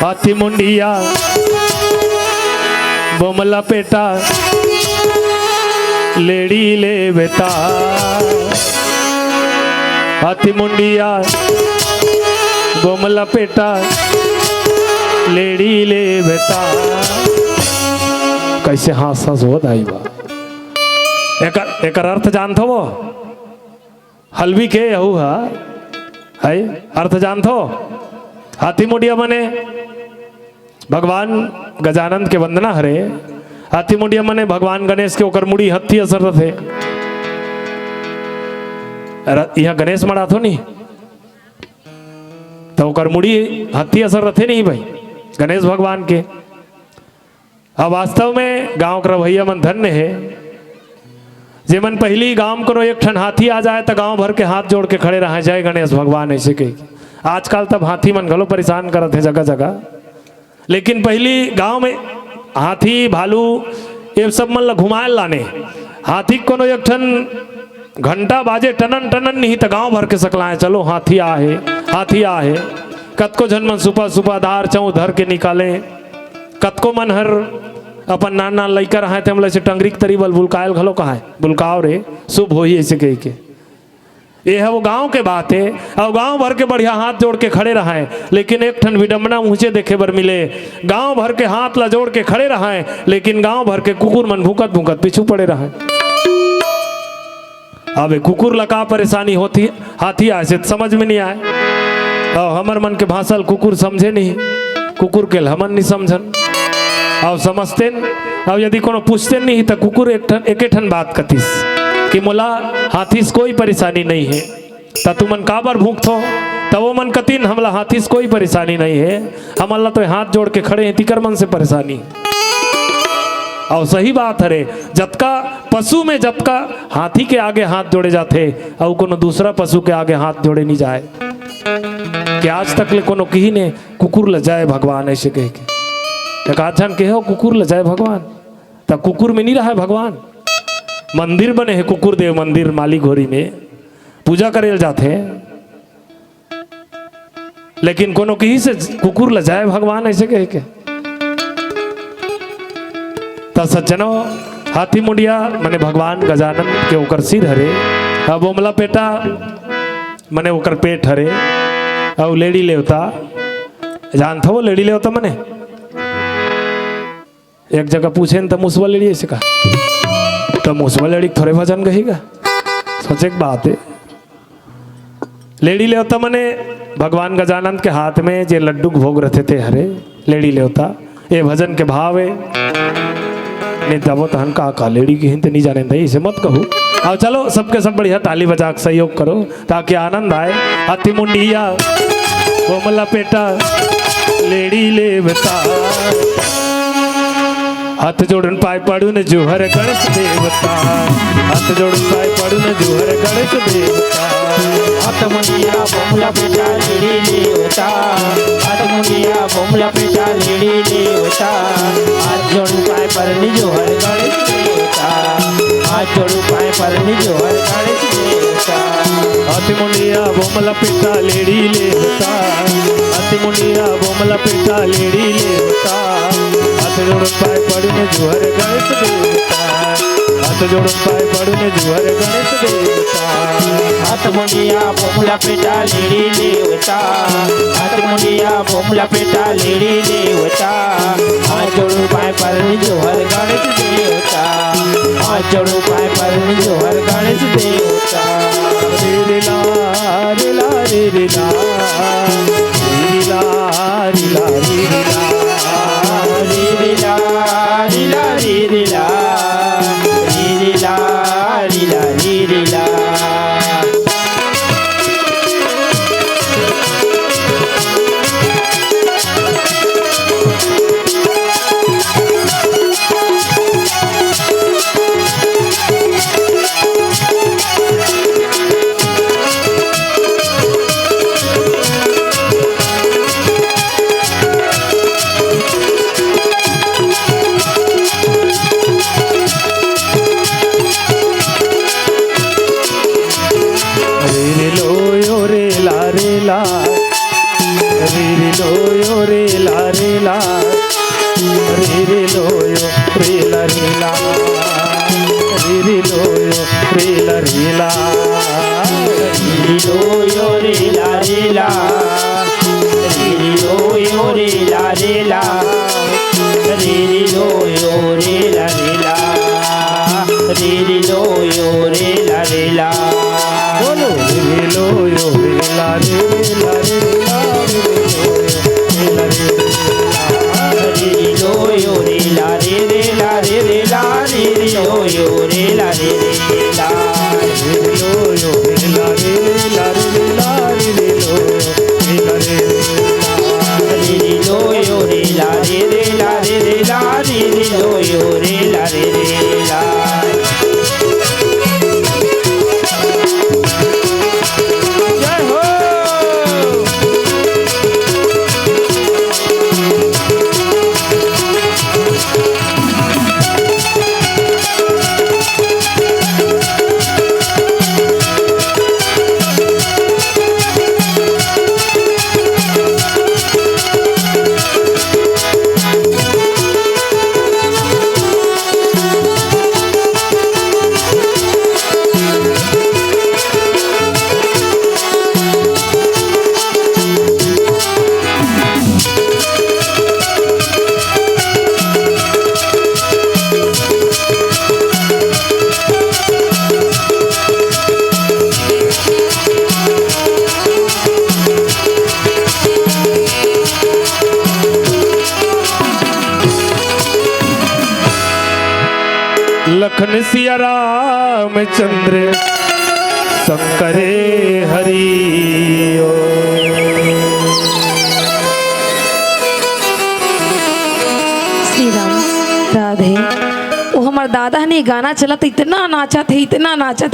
हाथी मुंडिया बोमला पेटा लेड़ी लेवता। हाथी मुंडिया बोमला पेटा लेड़ी लेवता। कैसे हाँस हाँस होत आई बा। एकर, एकर अर्थ जानथो वो? हलवी के यहू हा, है? अर्थ जानथो? हाथी मुंडिया मने भगवान गजानन के वंदना हरे। हाथी मुंडिया मने भगवान गणेश के, ओकर मुड़ी हत्ती असन रथे। र-, इहाँ गणेश मड़ाथो नहीं, त ओकर मुड़ी हत्ती असन रथे नहीं भाई, गणेश भगवान के। अब वास्तव में गांव के रवैया मन धन्य हे, जेमन पहिली गांव कोनो एक ठन हाथी आ जाए त गांव भर के हाथ जोड़ के खड़े रहय, "जय गणेश भगवान," ऐसे कही। आजकल तब हाथी मन घलो परेशान करत हे जगह जगह, लेकिन पहिली गांव में हाथी, भालू, ये सब मन ला घुमाए लाने। हाथी कोनो एक ठन घंटा बाजे टनन टनन नहीं त गांव भर के सकलाए, "चलो हाथी आहे, हाथी आहे।" कतको झन मन सुपा सुपा दार चौं धर के निकाले। कतको मन हर अपन नान नान लइका रहय, तेमला से टंगरी के तरी बल बुलकायल घलो कहय, "बुलकाव रे, शुभ होही," ऐसे कहि के। ये ह वो गांव के बात हे, अउ गांव भर के बढ़िया हाथ जोड़ के खड़े रहय, लेकिन एक ठन विडंबना मुझे देखे बर मिले। गांव भर के हाथ ला जोड़ के खड़े रहय, लेकिन गांव भर के कुकुर मन भूंकत भूंकत पीछू पड़े रहय। अब ए कुकुर ला का परेशानी होती, हाथी आए से त समझ में नहीं आए। अउ हमर मन के भाषा ल कुकुर समझे नहीं, कुकुर के ल हमन नहीं समझन। अउ समझतेन, अउ यदि कोनो पूछतेन नहीं, त कुकुर एक ठन, एके ठन बात कतिस कि "मोला हाथी से कोई परेशानी नहीं हे, त तुमन काबर भूंकथो?" त वो मन कतिन, "हमला हाथी से कोई परेशानी नहीं हे, हमन ला तो हाथ जोड़ के खड़े हैं, तिकर मन से परेशानी।" अउ सही बात हरे, जतका पशु में जतका हाथी के आगे हाथ जोड़े जाथे, अउ कोनो दूसरा पशु के आगे हाथ जोड़े नहीं जाए। कि आज तक ले कोनो किही ने कुकुर ल जय भगवान ऐसे कह के, त का झन कहे हो कुकुर ल जय भगवान? त कुकुर में नहीं रहय भगवान। मंदिर बने हे कुकुर देव मंदिर माली घोरी में, पूजा करे ल जाथे। लेकिन कोनो किही से कुकुर ल जय भगवान ऐसे कहे के। त सज्जनो, हाथी मुंडिया मने भगवान गजानन के ओकर सिर हरे, अउ बोमला पेटा मने ओकर पेट हरे, अउ लेड़ी लेवता, जानथो वो लेड़ी लेवता मने? एक जगह पूछेन त मुसवा लेड़ी ऐसे कहा, त मुसवा लेड़ी थोरे भजन गही गा। सोचे के बात हे। लेड़ी लेवता मने भगवान गजानन के हाथ में जे लड्डू के भोग रथे ते हरे लेड़ी लेवता। ए भजन के भाव हे। नहीं तबो तहन का, का लेड़ी के हिंत नहीं जाने दई, इसे मत कहू। अब चलो सबके सब बढ़िया ताली बजा के सहयोग करो ताकि आनंद आए। हाथी मुंडिया बोमला पेटा लेड़ी लेवता। हाथ जोड़न पाय पड़ुन जुहर गणेश देवता। हाथ जोड़न पाय पड़ुन जुहर गणेश देवता। हाथ मुंडिया बोमला पेटा लेड़ी लेवता। हाथ मुंडिया बोमला पेटा लेड़ी लेवता। हाथ जोड़न पाय पड़ुन जुहर गणेश देवता। हाथ जोड़न पाय पड़ुन जुहर गणेश देवता। हाथ मुंडिया बोमला पेटा लेड़ी लेवता। हाथ मुंडिया बोमला पेटा लेड़ी लेवता। हाथ जोड़न पाय पड़ुन जुहर गणेश देवता। हाथ जोड़न पाय पड़ुन जुहर गणेश देवता। हाथ मुंडिया बोमला पेटा लेड़ी लेवता। हाथ मुंडिया बोमला पेटा लेड़ी लेवता। हाथ जोड़न पाय पड़ुन जुहर गणेश देवता। हाथ जोड़न पाय पड़ुन जुहर गणेश देवता। रे रे ला, रे ला रे रे ला। रे रे लो यो रे ला रे ला। रे रे लो यो रे ला रे ला। रे रे लो यो रे ला रे ला। रे रे लो यो रे ला रे ला। रे रे लो यो रे ला रे ला। रे रे लो यो रे ला रे ला। रे रे लो यो रे ला रे ला। रे रे लो यो रे ला रे ला। बोलो। रे रे लो यो रे ला रे रे ला रे रे ला रे रे लो यो रे ला रे रे ला। रे रे लो यो रे ला रे रे ला रे रे ला। रे रे लो यो रे ला रे रे ला। रे रे लो यो रे ला रे रे ला रे रे ला रे रे लो यो रे ला रे रे ला। रे रे लो यो रे ला रे रे ला रे रे ला। रे रे लो यो रे ला रे रे ला। जय हो। लखन सिया रामचंद्र शंकरे हरि ओ। श्री राम। राधे। वो हमर दादा ने गाना चलत, इतना नाचत हे, इतना नाचत हे।